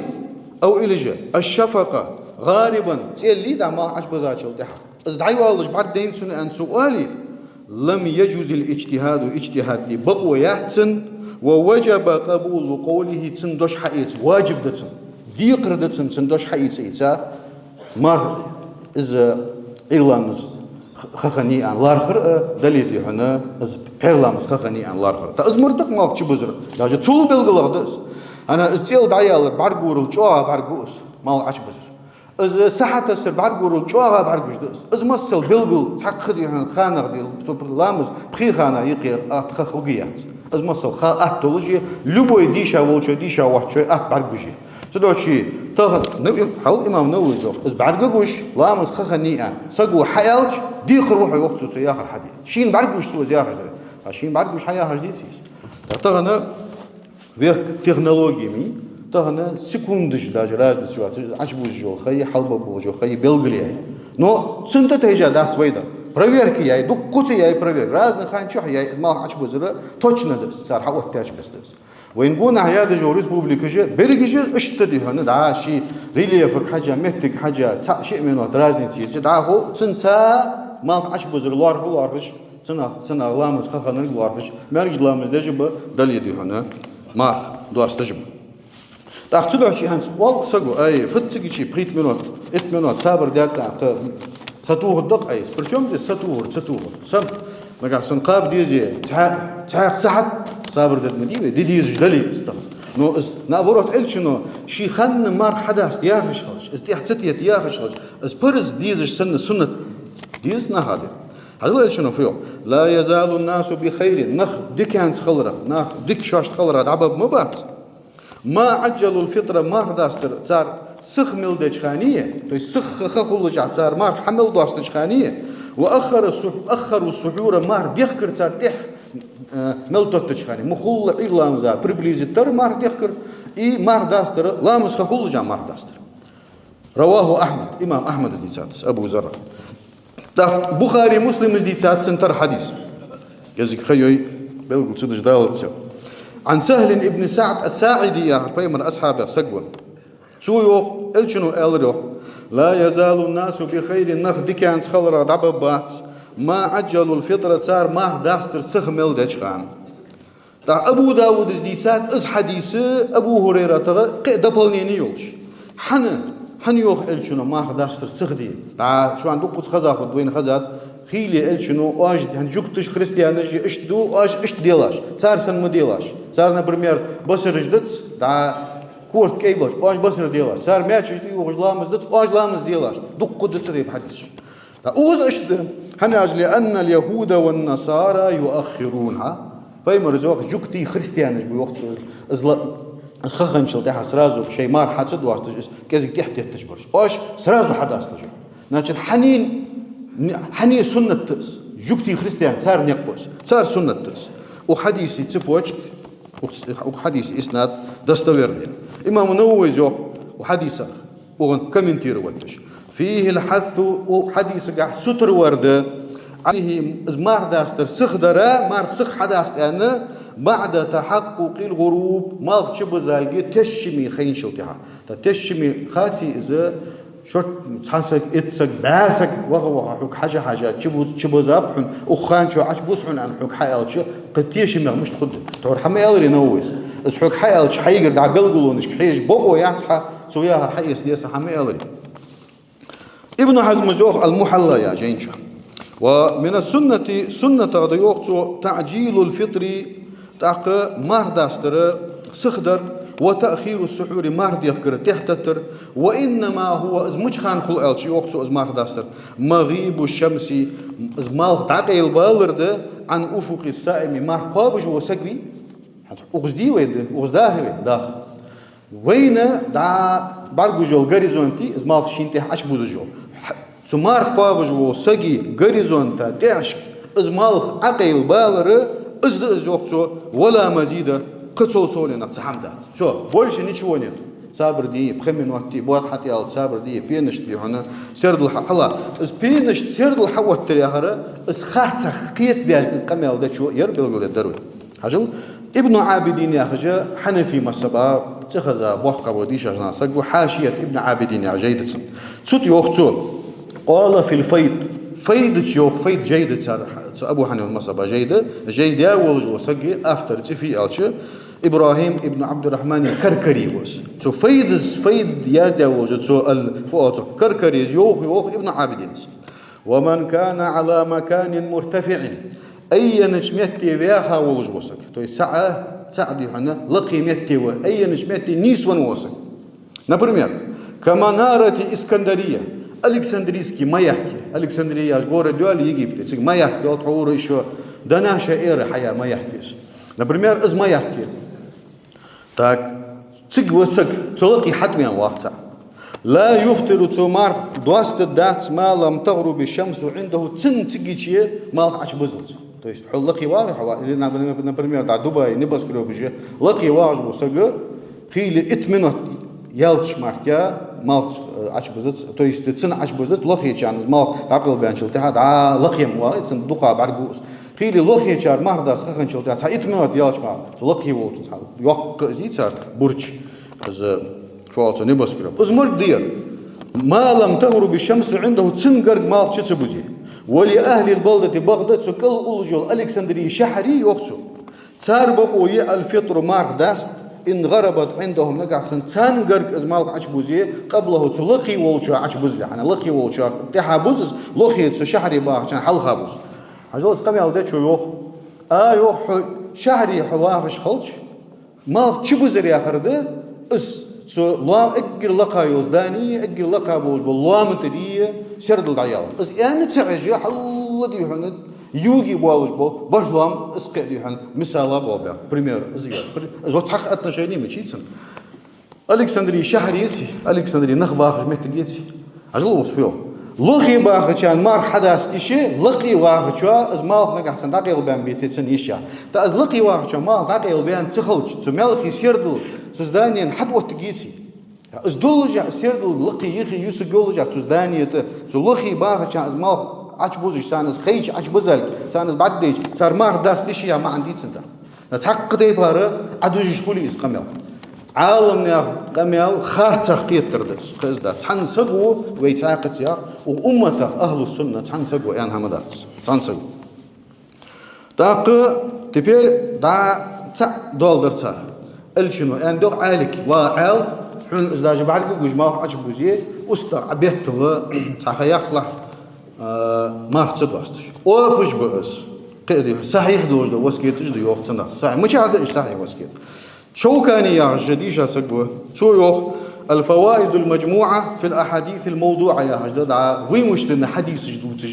ав, или же, «الشفق غاربا», цӀел лий, да, малх Ӏочубузачул тӀехьагӀа, из дӀайоалаш бӀаргадайнад сона аьнна цо оале, «لم يجز الاجتهاد», иджтихӀад де бокъо яц цун, «ووجب قبول قوله», цун дош хьаэца ваджиб да цун, декхар да цун, цун дош хьаийца, ийца, марха, из Ӏуйра ламаз х-, ха хиннай аьнна лархӀар а, дале а, дий хьона, из пхьера ламаз ха хиннай аьнна лархӀар а. Та из мара да-кх малх чубузар, даже цул белгалах да из. ХӀана, из цӀел дӀаялар бӀаргагурал чӀоагӀа бӀаргагу из, малх Ӏочубузар. Из са хьатассар бӀаргагурал чӀоагӀа бӀаргагуш да из. Из масал белгала цхьаккха, дий хьона, ханах дий, цо ламаз пхе хана юкъе атта ха хургьяц. Из масал ха атта долаш я, любой дийша волчо, дийша воацачо атта бӀаргагуш я. Цудухьа тахан, ну, им-, хьал имам Нававис йоах, из бӀаргагуш, ламаз ха хиннай аьнна саго хьааьлча, декхар ва хьо, йоах цо, цо яхар хьаде. Шийна бӀаргагуш цо из яхаш дале. А шийна бӀаргагуш хьаяхаш деций из? Тахан век технологиями, тахан секундаш даже разница йоацаш, Ӏочубузаш йола ха а, хьалбаргболаш йола ха а белгалъяьй. Но цунна тӀа тайжа дац вай дар. Проверка яьй, дуккхаза яьй проверка. Разный хана чухь яьй, из малх Ӏочубузар точно да из, цар хьаоттадаьча беса да из. Вайна гонахьа ядаж йола республикаш, берригаш иштта, дий хьона, да, ший рельефага хьежжа, моттиге хьежжа, цхьа-шиъ минот разница еций, дӀахо цунца малх Ӏочубузар лоархӀа лоархӀаш, цунах, цунах ламаз ха хиннарг лоархӀаш, маьркӀажа ламаз деш а ба, дале а, дий хьона, марха доасташ а ба. ТӀаккха цудухьа хӀанз оал-кх саго: «Ай, фуд цига чу пхийтта минот, итт минот сабар даьд аьнна, тха сатохаргда-кх Ӏа из». Причём здесь сатохар, ца тохар? Са, нагахьа санна кхаба дезе, цхьа-, цхьаькха ца хьат сабар дергда ма дий вай, де дезаш дале из тахан. Но из, наоборот, Элчано ший ханна марха хьадаста яхаш хилча, из тӀехьа ца тета яхаш хилча, из парз дезаш санна суннат деза наха де. Хьажал, Элчано фу йоах: «لا يزال الناس بخير», нах диканца хиларах, нах дика шоашта хиларах дӀабаргба ма бац. «ما عجلوا الفطر», марха дастар цар сиха мел деча хана, то есть сиха ха хулаш а цар марха хьа мел доастача хана, «وأخروا السح-، أخروا السحور», марха дехкар цар тӀехьа, э, мел тоттача хана. Мухулла Ӏуйра ламаза приблизить дар марха дехкар, и марха дастар, ламаз ха хулаш а марха дастар. رواه أحمد, имам Ахьмада дийцад из, Абу Зарра. ТӀаккха Бухари, Муслима дийцад цун тара хьадис. КӀезига ха йой, белгал ца деш далац. عن سهل بن سعد الساعدي яхаш, пайхамара асхьабех саг ва. Цо йоах, Элчано аьлар йоах: «لا يزال الناس بخير», нах диканца хиларах дӀабаргбац, «ما عجلوا الفطر», цар марха дастар сиха мел деча хана. ТӀаккха Абу Дауда дийцад из хьадис Абу ХӀурайратагара кхы а дополнени йолаш. ХӀана, хӀана йоах Элчано марха дастар сиха де? ТӀаккха шоана дуккхаза хеза хургда, вайна хезад, Хийла Элчано, оаш, хӀана, жугташ, христианаш иштта ду, оаш иштта делаш. Цар санна ма делаш. Цар, например, басараш дац, дӀа корта кӀай болаш, оаш басар делаш. Цар маьчеш тӀаювхаш ламаз дац, оаш ламаз делаш. Дукха да цу тайпа хьадисаш. ТӀаккха укхаза иштта да. ХӀана аьлча, لأن اليهود والنصارى يؤخرونها. Пайхамара йоах, жугтий, христианаш ба, йоах цо, из, из ла-, из ха хинначул тӀехьагӀа сразу шоай марха хьа ца досташ, из кӀезига тӀехьатетташ бараш. Оаш сразу хьадаст уж. Значит, хьанна, хьанна суннат да из? Жугтий, христиан, цар никъ ба из, цар суннат да из. Укх хьадиса цепочка, укх, укх хьадиса иснад достоверный. Имам Нававис йоах укх хьадисах, укхун комментировать деш: فيه الحث, укх хьадисагахь сутара вар да, عليه, из марха дастара сиха дар, марха сиха хьадаст аьнна, بعد تحقق الغروب, малх чубузалга тешаме хайначул тӀехьагӀа. ТӀаккха тешаме хаций из, шортта цхьа саг, итт саг, бӀаь саг ваха-ваха, хьога хьажа-хьажа, чубуз-, чубузаб хьона, укх хана чу Ӏочубуз хьона аьнна хьога хьааьлча, кхы тешаме мишта хургда? Тхьовра хьа ма аьларий Нававис. Из хьога хьааьлча, хьайгара дӀа белгалонашка хьежа, бокъо яц хьа цо яхар хьаэца деза хьа ма аьларий. Ибн Хьазма йоах Аль-Мухьалла яхача жайна чу: ومن السنة, суннатех да, йоах цо, تعجيل الفطر, тӀаккха марха дастара сиха дар, وتأخير السحور, марха дехкара тӀехьатеттар, وإنما هو, из мича хана хул аьлча, йоах цо, из марха дастар, مغيب الشمس, из малх дӀакъайлабалар да, عن أفق الصائم, марха кхоабаш вола саг вий? ХӀанз укхаза дий вай да, укхаза даха вай, даха. Вайна дӀа бӀаргагуш йола горизонт, из малх шийна тӀехьа Ӏочубузаш йола. Хьа-, цу марха кхоабаш волча сага горизонта тӀехьашка из малх Ӏокъайлабалар, из да из, йоах цо, ولا مزيد, кхы цул совгӀа цхьа хӀама дац. Всё, больше ничего нет. Сабар де, пхи минот де, бод хьатӀаяллалца сабар де, пенаш де хьона, сердал хьа-, хьала. Из пенаш, сердал хьаоттар яхар, из харцахьа кхетабаьлча, из къамаьл дечо яр, белгалдергдар вай. Хьажал, Ибн Ӏабидин яхаш, хьанафий мазхӀаба цӀихеза боккха бола дийша жена саг ва, Хьашият Ибн Ӏабидин яха жай да цун. Цу тӀа йоах цо: قال في الفيض. Файда чу йоах, файд жай да цар, цу Абу Хьанифа мазхӀаба жай да, жай даь волаш вола саг, автор цӀи фу я аьлча, ИбрахӀим ибн Ӏабдуррахьман Каркари ва из. Цу файдас, файд яздаь волаш цо ал-, фу оал цо, Каркарис йоах, йоах Ибн Ӏабидинас. ومن كان على مكان مرتفع, айяннача метте ваьха волаш вола саг. То есть цхьа, цхьа дий хьона, лакхе метте ва, айяннача метте нийсвенна вола саг. Например, كمنارة الإسكندرية, Александрийский маяк я. Александрия яхаш город йола Египте, цига маяк йола, тхьовра ещё до нашей эры хьаяь маяк я из. Например, из маяк я. Так, цига ва саг, цу лакхе хьатӀавена вац цхьа. لا يفطر, цо марха доастадергдац, ما لم تغرب الشمس عنده, цунна цигача малх Ӏочубузалца. То есть хьо лакхе вагӀе, хьо ва-, или, нап-, нап-, например, да, Дубай небоскрёбаш я, лакхе вагӀаш вола саг, хийла итт минот яьлча мара малх, э, Ӏочубузац, то есть цунна Ӏочубузац, лакхечарна малх дӀакъайлабаьнначул тӀехьагӀа, дӀа лакхе ма вагӀий, цунна дукха бӀаргагу из. Хийла лакхечар марха даста ха хинначул тӀехьагӀа, цхьа итт минот яьлча мара, цу лакхе волчун цхьа йоккха из йий цар бурч, из, фу оал цох, небоскрёб. Из мурд дера. ما لم تغرب الشمس عنده, цун гарга малх чу ца бузе. ولأهل البلدة, бакъда цу кӀал уллаш йола Александрий шахьаре, йоах цо, цар бокъо я الفطر, марха даста, إن غربت عندهم, нагахьа санна царна гарга из малх Ӏочубузе, قبله, цу лакхе волчоа Ӏочубузале. ХӀана, лакхе волчоа тӀехьа буз из, лакхе цу шахьаре бахачоа хьалха буз. Хьажал, из къамаьл дечо йоах: а, йоах, хьо шахьаре хьо вахаш хилча, малх чубузар яхар да, из цу лоам, эггара лакха йола здани, эггара лакха болаш бола лоам тӀара сердал дӀаялар. Из аьнна ца Ӏеш, хьалла дий хьона, юге болаш бола божа лоам, из кхы дий хьона, мисала болх баьб. Пример, из яр. При-, из вот цхьаккха отношени мичай цун. Александрий шахьар яций, Александрий нах бахаш моттиг яций? Хьажал, укхаза фу йоах. Лакхе бахачарна марха хьадаста йиш я, лакхе вахачоа из малх нагахьа санна дӀакъайлабаьнна беце цунна йиш я. ТӀаккха из лакхе вахачоа малх дӀакъайлабаьнна ца хилча, цу мелхий сердал цу зданена хьатӀаоттаргьяций? Из доллашехь, сердал лакхе, юхе юсаргйоллашехь цу здане тӀа, цу лакхе бахачарна из малх Ӏочубузаш, царна из хайча Ӏочубузалга, царна из бӀаргадайча, цар марха даста йиш я яха маӀан дий цун тӀаккха? Цхьаккха тайпара Ӏодужаш хулий из къамаьл? Ӏаламнаьха къамаьл харцахьа кхетар да из, кхы из дац. Цхьан саго, вай цхьаькхаза яхар, укх умматах ахӀлу сунна цхьан саго аьнна хӀама дац. Цхьан саго. ТӀаккха теперь дӀа цхьаъ доал дар цар. Элчано аьннад йоах Ӏаьлига: ва Ӏаьл, хьона из даже бӀаргагуш малх Ӏочубузе, устагӀа Ӏобеттал, цхьа ха яккхалахь, А, марха ца досташ. Оапаш ба из. Кхы а дий, сахьихь долаш да васкеташ да йоах цунах. Сахьихь. Мичахьа да уж сахьихь васкет? Шавкани яхаш дийша саг ва. Цо йоах: «الفوائد المجموعة في الأحاديث الموضوعة» яхаш да, да, вымышленный хьадисаш дувцаш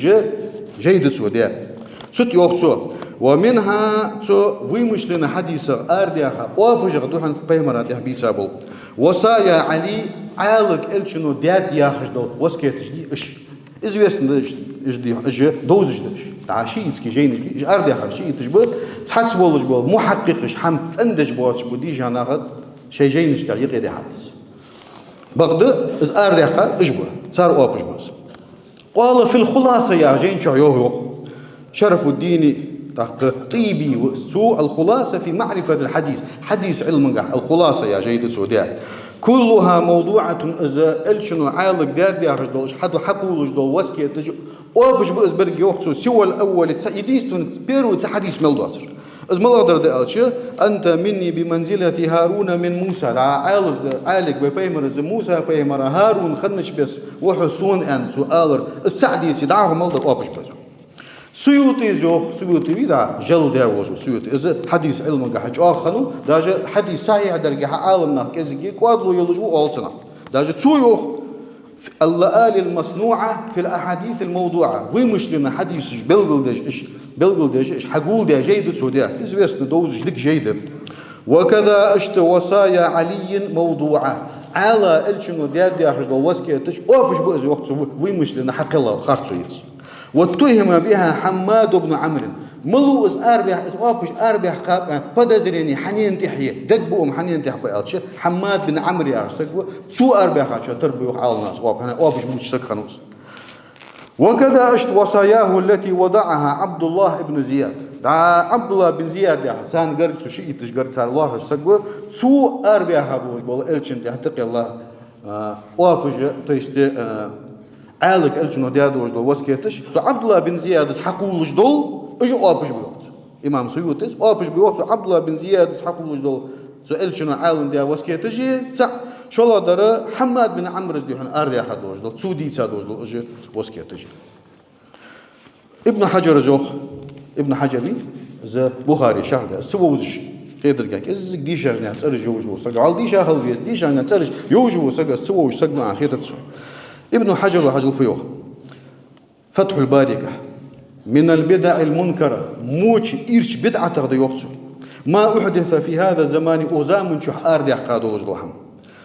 жай да цо даь. Цу тӀа йоах цо: «ومنها», цу вымышленный хьадисах арадаьха, оапашех да хьона пайхамара тӀехьа бийца бола. «وصايا علي», Ӏаьлага элчано даьд яхаш дола васкеташ дий уж. Известно да уж, уж дий, уж довзаш да уж. ДӀа шиитский жайнаш дий, уж арадаьхар шииташ ба, цхьацца болаш бола мухьаккъикъаш, хӀама цӀендеш боацаш ба дийша нах шоай жайнаш тӀа юкъе дӀахьадис. Бакъда из арадаьхар уж ба, цар оапаш ба из. «قال في الخلاصة» яха жайна чу йоах, йоах. Шарафуддини, тӀаккха ТӀийби ва из. Цо «الخلاصة في معرفة الحديث», хьадиса Ӏилмангахь «الخلاصة» яха жай да цо даь. «كلها موضوعة», из элчано Ӏаьлага даьд яхаш долаш, хьаду хьакхувлаш дола васкеташ, оапаш ба из берригаш, йоах цо, «سوى الأول», цхьа, единственный, первый цхьа хьадис мел доацар. Из малагӀдар да аьлча: «أنت مني بمنزلة هارون من موسى». ДӀа Ӏаьлас да, Ӏаьлага вай пайхамара, из Муса пайхамара ХӀарун хиннача беса ва хьо сона, аьнна, цо алар. Из цхьа хьадис дӀахо мел дар оапаш ба из. Суютис йоах, Суюти вий дӀа, жал даь волаш ва Суюти. Из хьадиса Ӏилмангахь чӀоагӀа хиннав, даже хьадис сахьихь даргахьа Ӏаламнах кӀезига кӀоадало йолаш ва оал цунах. Даже цо йоах: «اللآلئ المصنوعة في الأحاديث الموضوعة». Вымышленный хьадисаш белгалдеш, уж белгалдеш, уж хьагулдаь жай да цо даь. Известно, довзаш дика жай да. «وكذا», иштта, «وصايا علي موضوعة». Ӏаьла элчано даьд яхаш дола васкеташ, оапаш ба из, йоах цо, вы-, вымышленный хьакхелла харцо я из. «واتهم بها حماد بن عمرو». Малав из арабаьхка, из оапаш арабаьхкаб аьнна подозрени хьанна тӀехьа я, дегабуам хьанна тӀехьа ба аьлча, Хьаммад бин Ӏамр яхаш саг ва, цо арабаьхачоа тара ба йоах Ӏаламнаха из оапаш, хӀана аьлча оапаш бувцаш саг хиннав из. «وكذا», иштта, «وصاياه التي وضعها عبد الله بن زياد». ДӀа Ӏабдуллахь бин Зияд яха, царна гарга, цу шииташ гарга цар лоархӀаш саг ва, цо арабаьха болаш бола элчана тӀехьа тӀакхелла, а, оапаш, то есть, а, Ӏаьлага элчано даь долаш дола васкеташ, цу Ӏабдуллахь бин Зияда хьакхувлаш дола, уж оапаш ба йоах цо. Имам Суютис оапаш ба йоах цо Ӏабдуллахь бин Зияда хьакхувлаш дола, цу элчано Ӏаьлага даь васкеташ, цхьаъ, шоллагӀдар Хьаммад бин Ӏамрас дий хьона арадаьха долаш дола, цо дийца долаш дола уж васкеташ. Ибн Хьаджара йоах, Ибн Хьаджар вий, из Бухаре шархь даь, из ца вовзаш кхедарга, кӀеззига дийшача наьха цӀераш йовзаш вола саг, хьал дийша хила веза, дийшача наьха цӀераш йовзаш вола саг, из ца вовзаш саг ва аьнна хетац сона. Ибн Хьаджара хьажал фу йоах. Фатхьул Баригахь: «من البدع المنكرة», моча, ийрча бидӀатех да йоах цо. «ما أحدث في هذا الزمان», укх заман чухь арадаьхка долаш дола хӀама.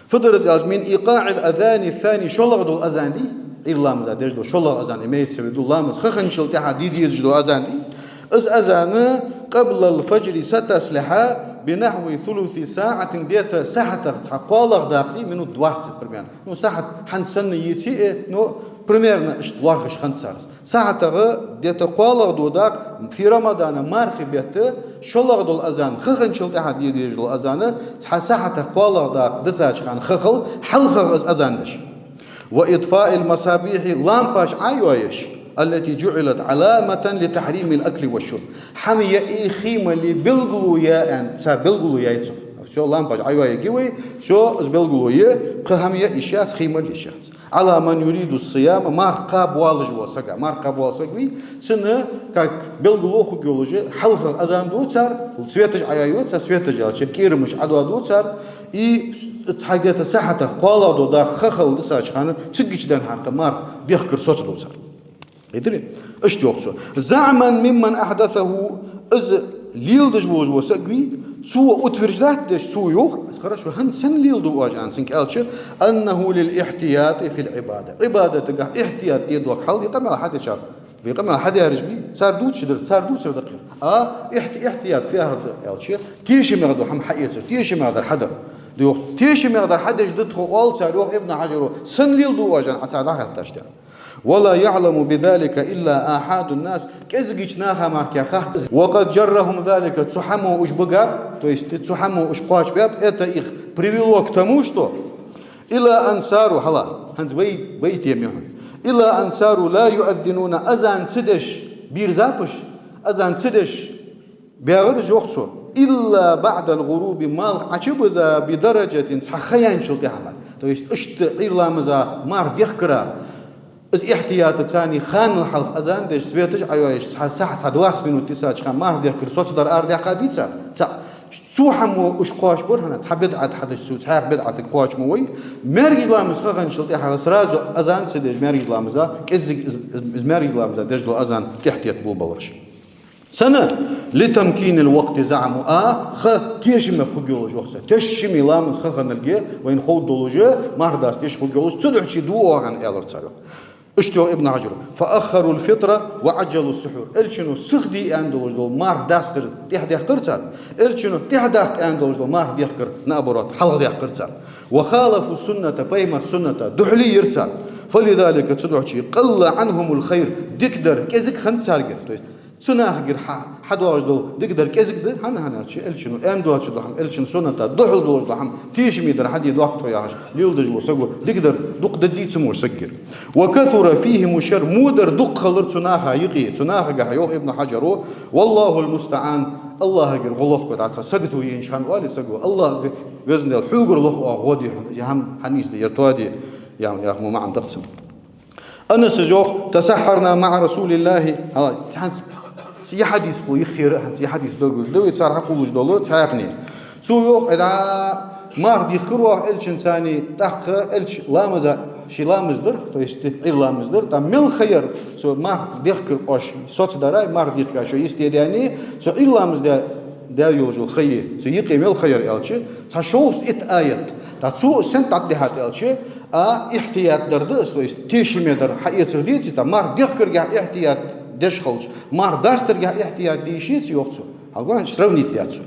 Фу дар из аьлча: «من إيقاع الأذان الثاني», шоллагӀа дола азан дий, Ӏуйра ламаза деш дола шоллагӀа азан, имеется в виду, ламаз ха хинначул тӀехьа де дезаш дола азан дий. Из азан «قبل الفجر», сатоссалехьа, «بنحو ثلث ساعة», где-то сахьатах цхьа кхоалагӀа дакъа дий, минут двадцать примерно. Ну, сахьат хӀанз санна йиций, э, ну, примерно иштта лоархӀаш хиннад цар из. СахьатагӀа где-то кхоалагӀа дола дакъа, фи рамадана, мархий бетта, шоллагӀа дола азан, ха хинначул тӀехьа де дезаш дола азан, цхьа сахьатах кхоалагӀа дакъа дисача хана ха хила, хьалхагӀа из азан деш. «وإطفاء المصابيح», лампаш Ӏойоаеш, «التي جعلت علامة لتحريم الأكل والشرب». ХӀама яа хий мале белгало я аьнна, цар белгало яьй цох. Всё, лампаш Ӏойоаергья вай, всё, из белгало я, кхы хӀама яа йиш яц, хий мала йиш яц. «على من يريد الصيام», марха кхаба воаллаш вола сага. Марха кхаба воалла саг вий, цунна, как белгало хургйолаш, хьалхагӀа азан ду цар, светаш Ӏойоаю цар, светаш аьлча, кӀерамаш Ӏодоаду цар, и цхьа где-то сахьатах кхоалагӀа дола дакъа ха хила дисача хана, цигача денз хьакха марха дехкар соцаду цар. Хетарий? Иштта йоах цо. «زعما ممن أحدثه», из леладеш волаш вола саг вий, цо утверждать деш, цо йоах: «Хорошо, хӀанз сенна леладу оаш?» аьнна, цунга аьлча: «أنه للاحتياط في العبادة». Ӏибадатагахь ихьтият де доагӀа хьал, вай къамаьл хьадечар, вай къамаьл хьадаьраш бий, цар дувцаш дар, цар дувцар да-кх ер. А ихьти-, ихьтият фу яхар да аьлча, тешамегӀа дола хӀама хьаэцар, тешамегӀдар хьадар. Йоах, тешамегӀдар хьадеш да тхо, оал цар, йоах Ибн Хьаджаро, сенна леладу оаш аьнна, Ӏа цар дӀахаьттача тӀера. «ولا يعلم بذلك إلا آحاد الناس», кӀезигача наха мара кхы хац из. «وقد جرهم ذلك», цу хӀамо уж бигаб, то есть цу хӀамо уж кхоачабаьб, «это их привело к тому, что», «إلى أن صاروا», хьала, хӀанз вай, вай тема я хьона, «إلى أن صاروا لا يؤذنون», азан ца деш бийрзаб уж, азан ца деш баьгӀар уж, йоах цо, «إلا بعد الغروب», малх Ӏочубиза, «بدرجة», цхьа ха яьнначул тӀехьа мара. То есть иштта Ӏуйра ламаза марха дехкара Из ихьтиятаца цхьана ханал хьалха азан деш, светаш Ӏойоаеш, цхьа сахьат, цхьа двадцать минут дисача хана марха дехкар соцадар арадаьккха дий цар? ЦаӀ. Цу хӀамо уж кхоачаш бар хӀана, цхьа бидӀат хьадеш цу, цхьаькха бидӀатага кхоачаш ма вай. МаьркӀажа ламаз ха хинначул тӀехьагӀа сразу азан ца деш, маьркӀажа ламаза, кӀеззига из, из, из маьркӀажа ламаза деш дола азан тӀехьатетта болабалараш. Сенна? لتمكين الوقت زعموا, а, ха тешаме хургйолаш йоах цар. Тешаме ламаз ха хинналга вайна ховргдолаш, марха даста теш хургйолаш, цудухьа чу ду оахан, аьлар цар. Иштта йоах Ибн Хьаджара: فأخروا الفطر وعجلوا السحور. Элчано сиха де аьнна долаш дола марха дастар тӀехьадехкар цар. Элчано тӀехьадаккха аьнна долаш дола марха дехкар, наоборот, хьалхадехкар цар. وخالفوا السنة, пайхамара сунната духьале йир цар. فلذلك, цудухьа чу, قل عنهم الخير, дикадар кӀезига хиннад царгара. То есть цу нахагара хьа-, хьадоагӀаш дола дикадар кӀезига да, хӀана, хӀана аьлча, Элчано аьнна доацаш дола хӀама, Элчан сунната духьал долаш дола хӀама, тешаме дар хьаде дохк тхо яхаш, леладеш вола саго дикадар дукха дадий цу мо сагагара. وكثر فيهم الشر, во дар дукха хилар цу наха юкъе, цу нахагахьа, йоах Ибн Хьаджара, والله المستعان, АллахӀагара гӀо лохка дӀа цхьа сагото енча хана оалий саго, АллахӀ ве-, Везан Даьла, хьогара лох оаха гӀо де хьона, из хӀама хьанийсде, яр тоаде, яхаш, яхаш мо маӀан да цун. Анаса йоах: تسحرنا مع رسول الله. ХӀа, хӀанз цу хьадисо юххера, хӀанз цу хьадис белгалдеш да вай цар хьакхоллаш дола цхьаькхане. Цо йоах, айда, марха дехкар оаха Элчанца цхьана, тӀаккха Элча ламаза, ший ламаз дар, то есть Ӏуйра ламаз дар, тӀаккха мел ха яр, цо марха дехкар оаш соцадарах, марха дехка шо йисте даьнна, цо Ӏуйра ламаз даь, даь йолаш йола ха, цу юкъе мел ха яр аьлча, цхьа шовзткъа итт аят. ТӀаккха цо сенна тӀадехьад аьлча, а, ихьтият дар да из, то есть тешаме дар хьаэцар деций, тӀаккха марха дехкаргахьа ихьтият деш хилча, марха дастаргахьа ихьтият де йиш яций, йоах цо. Хьалган сравнить даьд цо.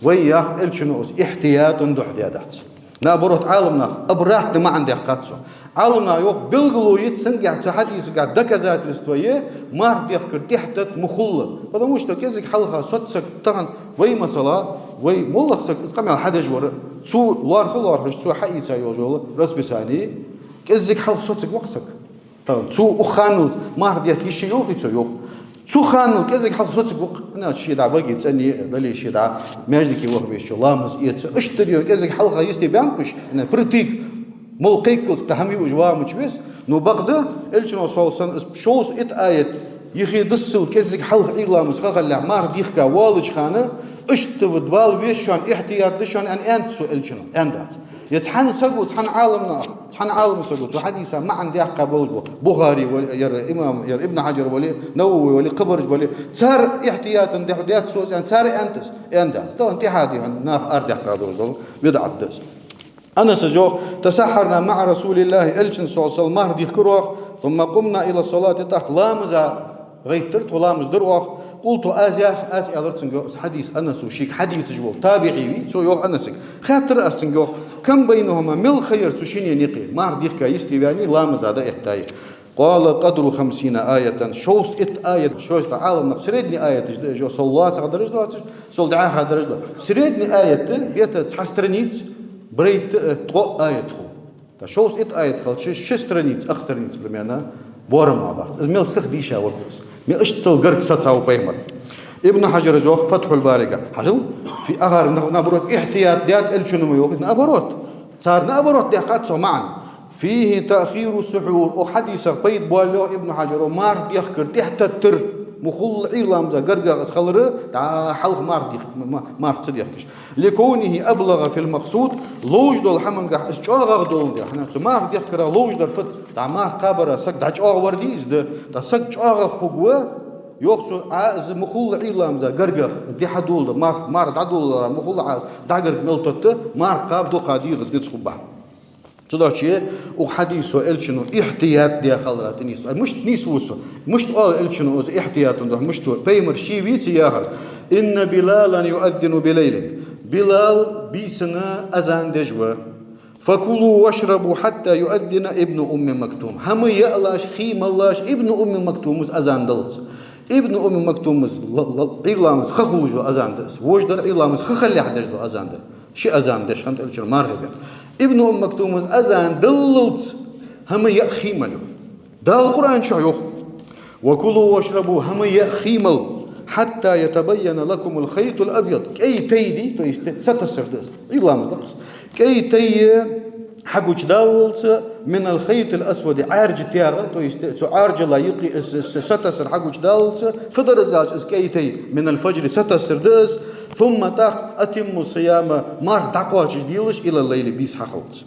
Вай йоах, Элчано из ихьтиятан духьа даьдац. Наоборот, Ӏаламнаха обратный маӀан даьккхад цо. Ӏаламнаха йоах, белгало я цунгахьа, цу хьадисагахьа доказательство я, марха дехкар тӀехьатетта мухулла. Потому что кӀезига хьалха соцаш саг тахан вай, масала, вай моллагӀа саг из къамаьл хьадеш вар, цо лоархӀа лоархӀаш, цо хьаийца йолаш йола расписание, кӀезига хьалха соцаргва-кх саг. Тахан цо укх ханналца марха дехка йиш я йоахий цо, йоах. Цу ханнал кӀезига хьалха соцаргва-кх, хӀана аьлча ше дӀа баге цӀена дале, ше дӀа маьждиге ваха везача ламаз эца. Иштта дар йоах, кӀезига хьалха йисте баьннаб уж, хӀана, притык, мол кхайкалца тӀа хӀама юаш вагӀа мича веза. Ну, бакъда, Элчано, саллаллахӀу Ӏалайхи ва саллам, из шовзткъа итт аят юхе диссал кӀезига хьалха Ӏуйра ламаза ха хилалехь марха дехка воалача хана, иштта ва вала веза шоана, ихьтият да шоана аьнна, аьннад цо Элчано, аьннадац. Е цхьан саго, цхьан Ӏаламнаха, цхьан Ӏаламсаго цу хьадиса маӀан даьккха болаш бола Бухари вале, яр имам, яр Ибн Хьаджар вале, Навави вале, кхыбараш бале, цар ихьтиятан духьа даьд цо из аьнна, цар аьннад из, аьннадац. Тахан тӀехьа дихьа наха арадаьккха долаш дола бидӀат да из. Анаса йоах: تسحرنا مع رسول الله, Элчанца, саллаллахӀу Ӏалайхи ва саллам, марха дехкар оаха, ثم قمنا إلى الصلاة, тӀаккха ламаза гӀайттар тхо, ламаз дир оаха. قلت, аз йоах, аз аьлар цунга, йоах, из хьадис Анаса, шийга хьадийцаш вола табиӀи вий, цо йоах Анасага. Хаьттар аз цунга, йоах: كم بينهما, мел ха яр цу шинне юкъе, марха дехка йисте ваьннеи, ламаза дӀаэттай? قال: قدر خمسين آية, шовзткъа итт аят, шовзткъа, Ӏаламнаха средний аяташ да уж, йоах, сол лоацагӀа дараш доацаш, сол дӀаьха дараш доацаш. Средний аят, где-то цхьа страница, барайтта, э, ткъо аят хул. ТӀаккха шовзткъа итт аят хилча, ши страница, ах страница примерно, боарам ма бац. Из мел сиха дийша вар из. Мел иштта гарга сацав пайхамар. Ибн Хьаджара йоах Фатхьул Барига. Хьажал, фи ахар, на-, наоборот, ихьтият даьд Элчано ма йоахий, наоборот. Цар наоборот даьккхад цо маӀан. فيه تأخير السحور. Укх хьадисах пайда боал, йоах Ибн Хьаджара, марха дехкар тӀехьатеттар, мухулла Ӏуйра ламаза гаргагӀа из хилар, дӀа хьалха марха дех-, м-, м-, марха ца дехкаш. لكونه أبلغ في المقصود, ловш дола хӀамангахьа из чӀоагӀагӀа доландаь. ХӀана, цу марха дехкара ловш дар фуд, дӀа марха кхабара саг дӀачӀоагӀа вар дий из да, тӀаккха саг чӀоагӀагӀа хургва, йоах цо, Ӏа из мухулла Ӏуйра ламаза гаргагӀа, ди хьадоладу, марха, марха дӀадоладара мухулла Ӏа из дӀагарга мел тетта, марха кхаба дукха дегӀаца низ хургба. Цудухьа укх хьадисо Элчано ихьтият даь хилара тӀа нийслу. Ай, мишта нийслу цо? Мишта оал Элчано из ихьтиятан духьа, мишта? Пайхамара ше веций яхар: إن بلالا يؤذن بليل. Билал бийсанна азан деш ва. فكلوا واشربوا حتى يؤذن ابن أم مكتوم. ХӀама яалаш, хий малалаш Ибн Умми Мактума азан даллалца. Ибн Умми Мактума л-, л-, Ӏуйра ламаза ха хулаш дола азан да из. Вож дар Ӏуйра ламаза ха хилалехь деш дола азан да. Ши азан деш хиннад Элчано мархий бетта. Ибн Умми Мактума азан даллалца хӀама яа, хий мала, йоах. Дала Къуръан чу йоах: وكلوا واشربوا, хӀама яа, хий мала, حتى يتبين لكم الخيط الأبيض. КӀай тай дий, то есть сатасар да из. Ӏуйра ламаза да-кх из. КӀай тай хьагучадаллалца, من الخيط الأسود, Ӏаьржа таьрах, то есть цу Ӏаьржал юкъе из, из сатасар хьагучадаллалца, фу дар из аьлча, из кӀай тай, من الفجر, сатасар да из, ثم, тӀаккха, أتموا الصيام, марха дӀакхоачашделаш, إلى الليل, бийса хьахилалца.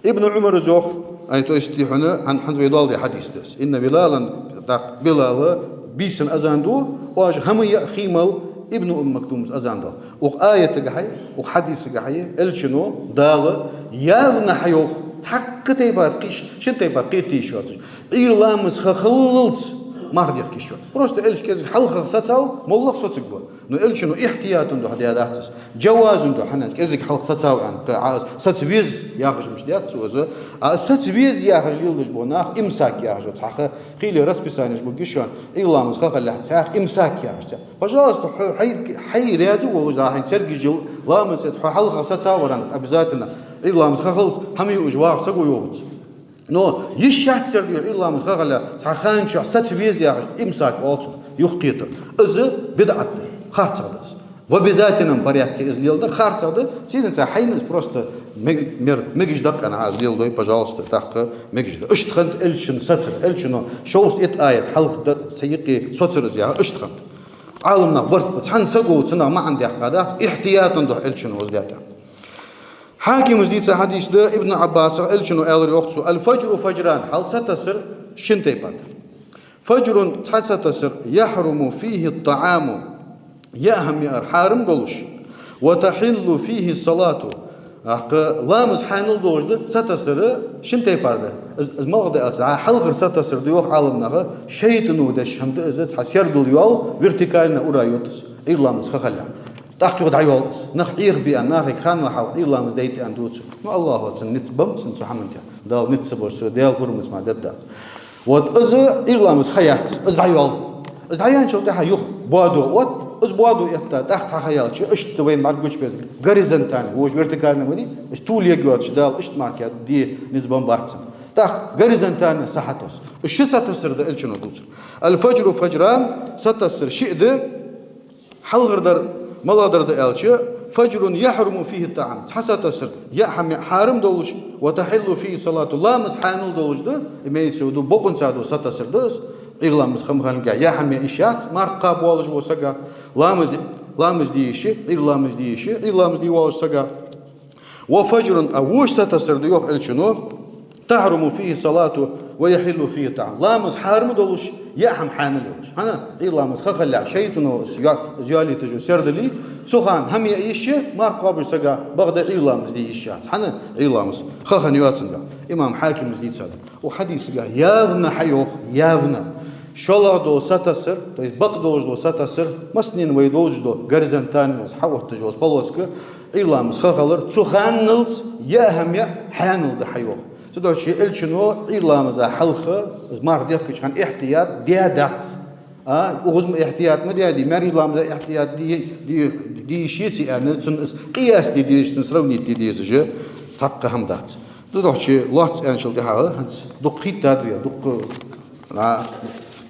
Ибн Ӏумара йоах, ай, то есть, хьона, хьан-, хӀанз вай доаладаь хьадис да из. إن بلالا, тӀаккха Билала бийсан азан ду, оаш хӀама яа хиймал Ибн Умми Мактума азан дала. Укх аятагахьеи, укх хьадисагахьеи, Элчано, Дала, явно хьайоах, цхьаккха тайпара кхиш, шин тайпара кхета йиш йоацаш. Ӏуйра ламаз ха хиллалца марха дехка йиш я. Просто Элча кӀезига хьалхагӀа сацав, моллагӀа соцаргва. Но Элчано ихтиятан духьа даь дац из. Джавазан духьа, хӀана аьлча кӀезига хьалха сацав аьнна, кхы Ӏа из саца веза яхаш мишта даьд цо из. А саца веза яхаш леладеш бола нах имсак яхаш ба. Цхьа ха хийла расписанеш ба гишан, Ӏуйра ламаз ха хилалехь цхьаькха имсак яхаш цхьа. Пожалуйста, хьо хьай, хьай раьза волаш, да хьайна цергаш йила ламаз эца, хьо хьалха сацавар аьнна, обязательно Ӏуйра ламаз ха хилалца хӀама юаш вагӀа саг ва йоах цо. Но йиш яц церга Ӏуйра ламаз ха хилалехь, цхьа хана чухь саца веза яхаш, имсак оал цох, юхакхетар. Из бидӀат да, харцахьа да из. В обязательном порядке из леладар харцахьа да, цудухьа хьайна из просто мег-, мер-, мегаш да аьнна Ӏа из леладой, пожалуйста, тӀаккха мегаш да. Иштта хиннад Элчан сацар, Элчано шовзткъа итт аят хьалха дар, цу юкъе соцар из яхар, иштта хиннад. Ӏаламнах барт ба, цхьан саго цунах маӀан даьккха дац, ихтиятан духьа Элчано из даьд. Хьакима дийца хьадис да, Ибн Ӏаббасах, Элчано аьлар йоах цо: الفجر فجران, хьал сатасар шин тайпара да. فجر, цхьа сатасар, يحرم فيه الطعام, яа хӀама яар хьарам долаш, وتحل فيه الصلاة, тӀаккха ламаз хьанал долаш да, сатасар шин тайпара да. Из, из малагӀа да аьлча, хьалхара сатасар да йоах Ӏаламнаха, шайтӀано деш хӀама да из, цхьа сердал йоал, вертикально ура йода из, Ӏуйра ламаз ха хилалехь. ТӀаккха юха дӀайоал из. Нах Ӏехабе аьнна, нахага ханнал хьалха Ӏуйра ламаз дайта аьнна дувц. Ну, АллахӀа цунна низ беннаб цунна цу хӀаман тӀа. Дала низ ца беш, цо Даьла пурам ца ма дергдац. Вот из Ӏуйра ламаз ха яц, из дӀайоал. Из дӀаяьнначул тӀехьагӀа юха боадо отт, из боадо этта, тӀаккха цхьа ха яьлча, иштта вайна бӀаргагуча беза, горизонтально, вож вертикально ма дий, из тулег йоацаш Дала иштта мара кхы де низ беннабац цунна. ТӀаккха горизонтально са хьатосс. Из ши сатасар да Элчано дувцар. الفجر فجران, сатасар шиъ да, хьалхардар малагӀдар да аьлча, فجر يحرم فيه الطعام, цхьа сатасар яа хӀама яа хьарам долаш, وتحل فيه الصلاة, ламаз хьанал долаш да, имеется в виду, бокъонца дола сатасар да из, Ӏуйра ламаз ха ма хиллалехь яа хӀама яа йиш яц, марха кхаба воаллаш вола саг, ламаз, ламаз де йиш я, Ӏуйра ламаз де йиш я, Ӏуйра ламаз де воаллаш саг. وفجر, а вож сатасар да йоах Элчано, تحرم فيه الصلاة ويحل فيه الطعام. Ламаз хьарам долаш, яа хӀама хьанал йолаш. ХӀана? Ӏуйра ламаз ха хилалехь, шайтӀано из йо-, из йоалийташ йола сердал я, цу хана хӀама яа йиш я, марха кхоабаш сага, бакъда Ӏуйра ламаз де йиш яц. ХӀана? Ӏуйра ламаз ха хинна йоацандаь. Имам Хьакима из дийцад. Укх хьадисагахь явно хьайоах, явно. ШоллагӀа дола сатасар, то есть бакъдолаш дола сатасар, массанена вай довзаш дола горизонтально хьаотташ йола полоска, Ӏуйра ламаз ха хилар, цу ханналца яа хӀама яа хьанал да хьайоах. Цудухьа Элчано Ӏуйра ламаза хьалха, из марха дехкача хана ихтият даь дац. А, укхаза ма ихтият ма даьдий, маьркӀажа ламаза ихтият де, де, де йиш яций аьнна, цунна из къияс де дезаш, цунна сравнить де дезаш, цхьаккха хӀама дац. Цудухьа лоацца аьнначул тӀехьагӀа, хӀанз дукха хийттад вай, дукха, а,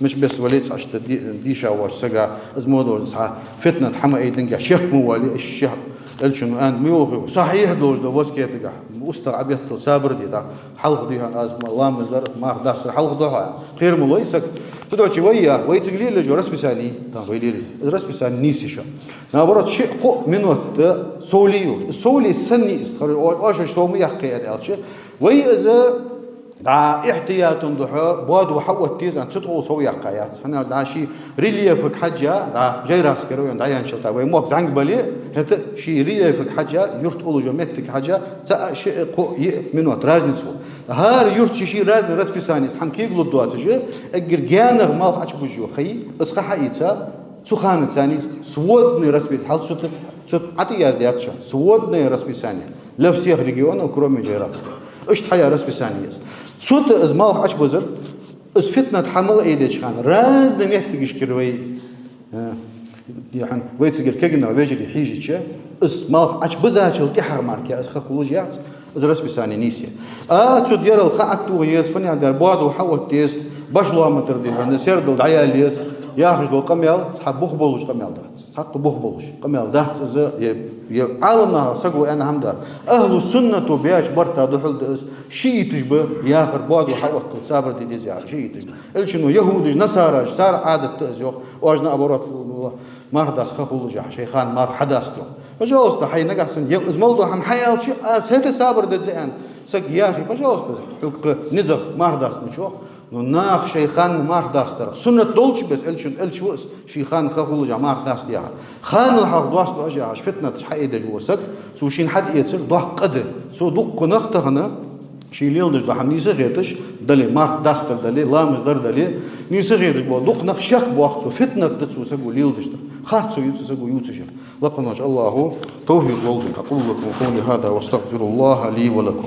мича беса вале а цхьа иштта де-, дийша воаца сага, из мо долаш цхьа фитнат хӀама айдинге шек ма воале, из шех Элчано аьннад ма йоахий, сахьихь долаш да васкетагахь, устагӀа Ӏобеттал сабар де, да, хьалха дий хьона аз ма-, ламаз дар, марха дассар хьалха дий хьона, кхера ма лой саг. Цудухьа вай я, вай цига лелаеш йола расписани, там вай лелаеш, из расписани нийса я шоана. Наоборот, шиъ-кхоъ минот да сов ле йолаш. Сов ле санна я из, хӀара о-, оаш сов ма яккхий аьлча, вай из дӀа ихтиятан духьа боадо хьаотта деза, цу тӀа сов яккха яц. ХӀана аьлча дӀа ший рельефага хьежжа, дӀа Жайрахский район дӀаяьнначул тӀехьагӀа вай мохк зӀамига бале, хӀаьта ший рельефага хьежжа, юрт уллаш йола моттиге хьежжа, цаӀ, шиъ, кхоъ, йиъ минот разница хул. ХӀара юрта ший-ший разный расписани, из хӀама кегалургдоацаш, эггара гаьнагӀа малх Ӏочубузаш йола ха я, из ха хьаийца, цу хана царна сводный расписание, хьал цу тӀа, цу тӀа Ӏа тӀа яздаьд шоана, сводное расписание для всех регионов, кроме Джейрахского. Иштта хьаяь расписание я из. Цу тӀа из малх Ӏочубузар, из фитнат хӀама мел айдеча хана, разный моттигашкара вай, э, дий хьона, вай цигара кегий вежарий хьежача, из малх Ӏочубузачул тӀехьагӀа мара кхы из ха хулаш яц, из расписание нийса я. А, цу тӀа ерал ха Ӏотоха еза, фуннагӀа дар боадо хьаотта деза, баш лоаматар дий хьона, сердал дӀаяла еза, яхаш дола къамаьл, цхьа бух болаш къамаьл дац. Хьакъ бух болаш къамаьл дац из, е, е Ӏаламнаха саго аьнна хӀама дац. Ахьлу суннато баьча барта духьал да из, шииташ ба яхар, боадо хьаоттал сабар де деза яхар шииташ ба. Элчано яхӀудаш, насараш, цар Ӏадат да из йоах, оаш, наоборот, марха даста ха хулаш яхаш, шоай ханна марха хьадаста йоах. Пожалуйста, хьай нагахьа санна, е из мел дола хӀама хьааьлча, аз хӀаьта сабар дергда аьнна саг яхе, пожалуйста, хьога низагӀа марха даста мича йоах. Ну, наха шоай ханна марха дастарах суннат долча беса, элчан, элча ва из, ший ханна ха хулаш марха даста яхар. Ханал хьалха доастадо уж яхаш, фитнаташ хьаэдеш вола саг, цо шийна хьадаэцар доккха къа да. Цо дуккха нах тахан ший леладеш дола хӀама нийса хеташ дале, марха дастар дале, ламаз дар дале, нийса хеташ бола дуккха нах шек боах цо, фитнат да цо саго леладеш дар. Харцо я цу саго ювцаш яр. Лакхвеннача Аллахӏо тавфикъ лолда. أقول لكم قولي هذا وأستغفر الله لي ولكم.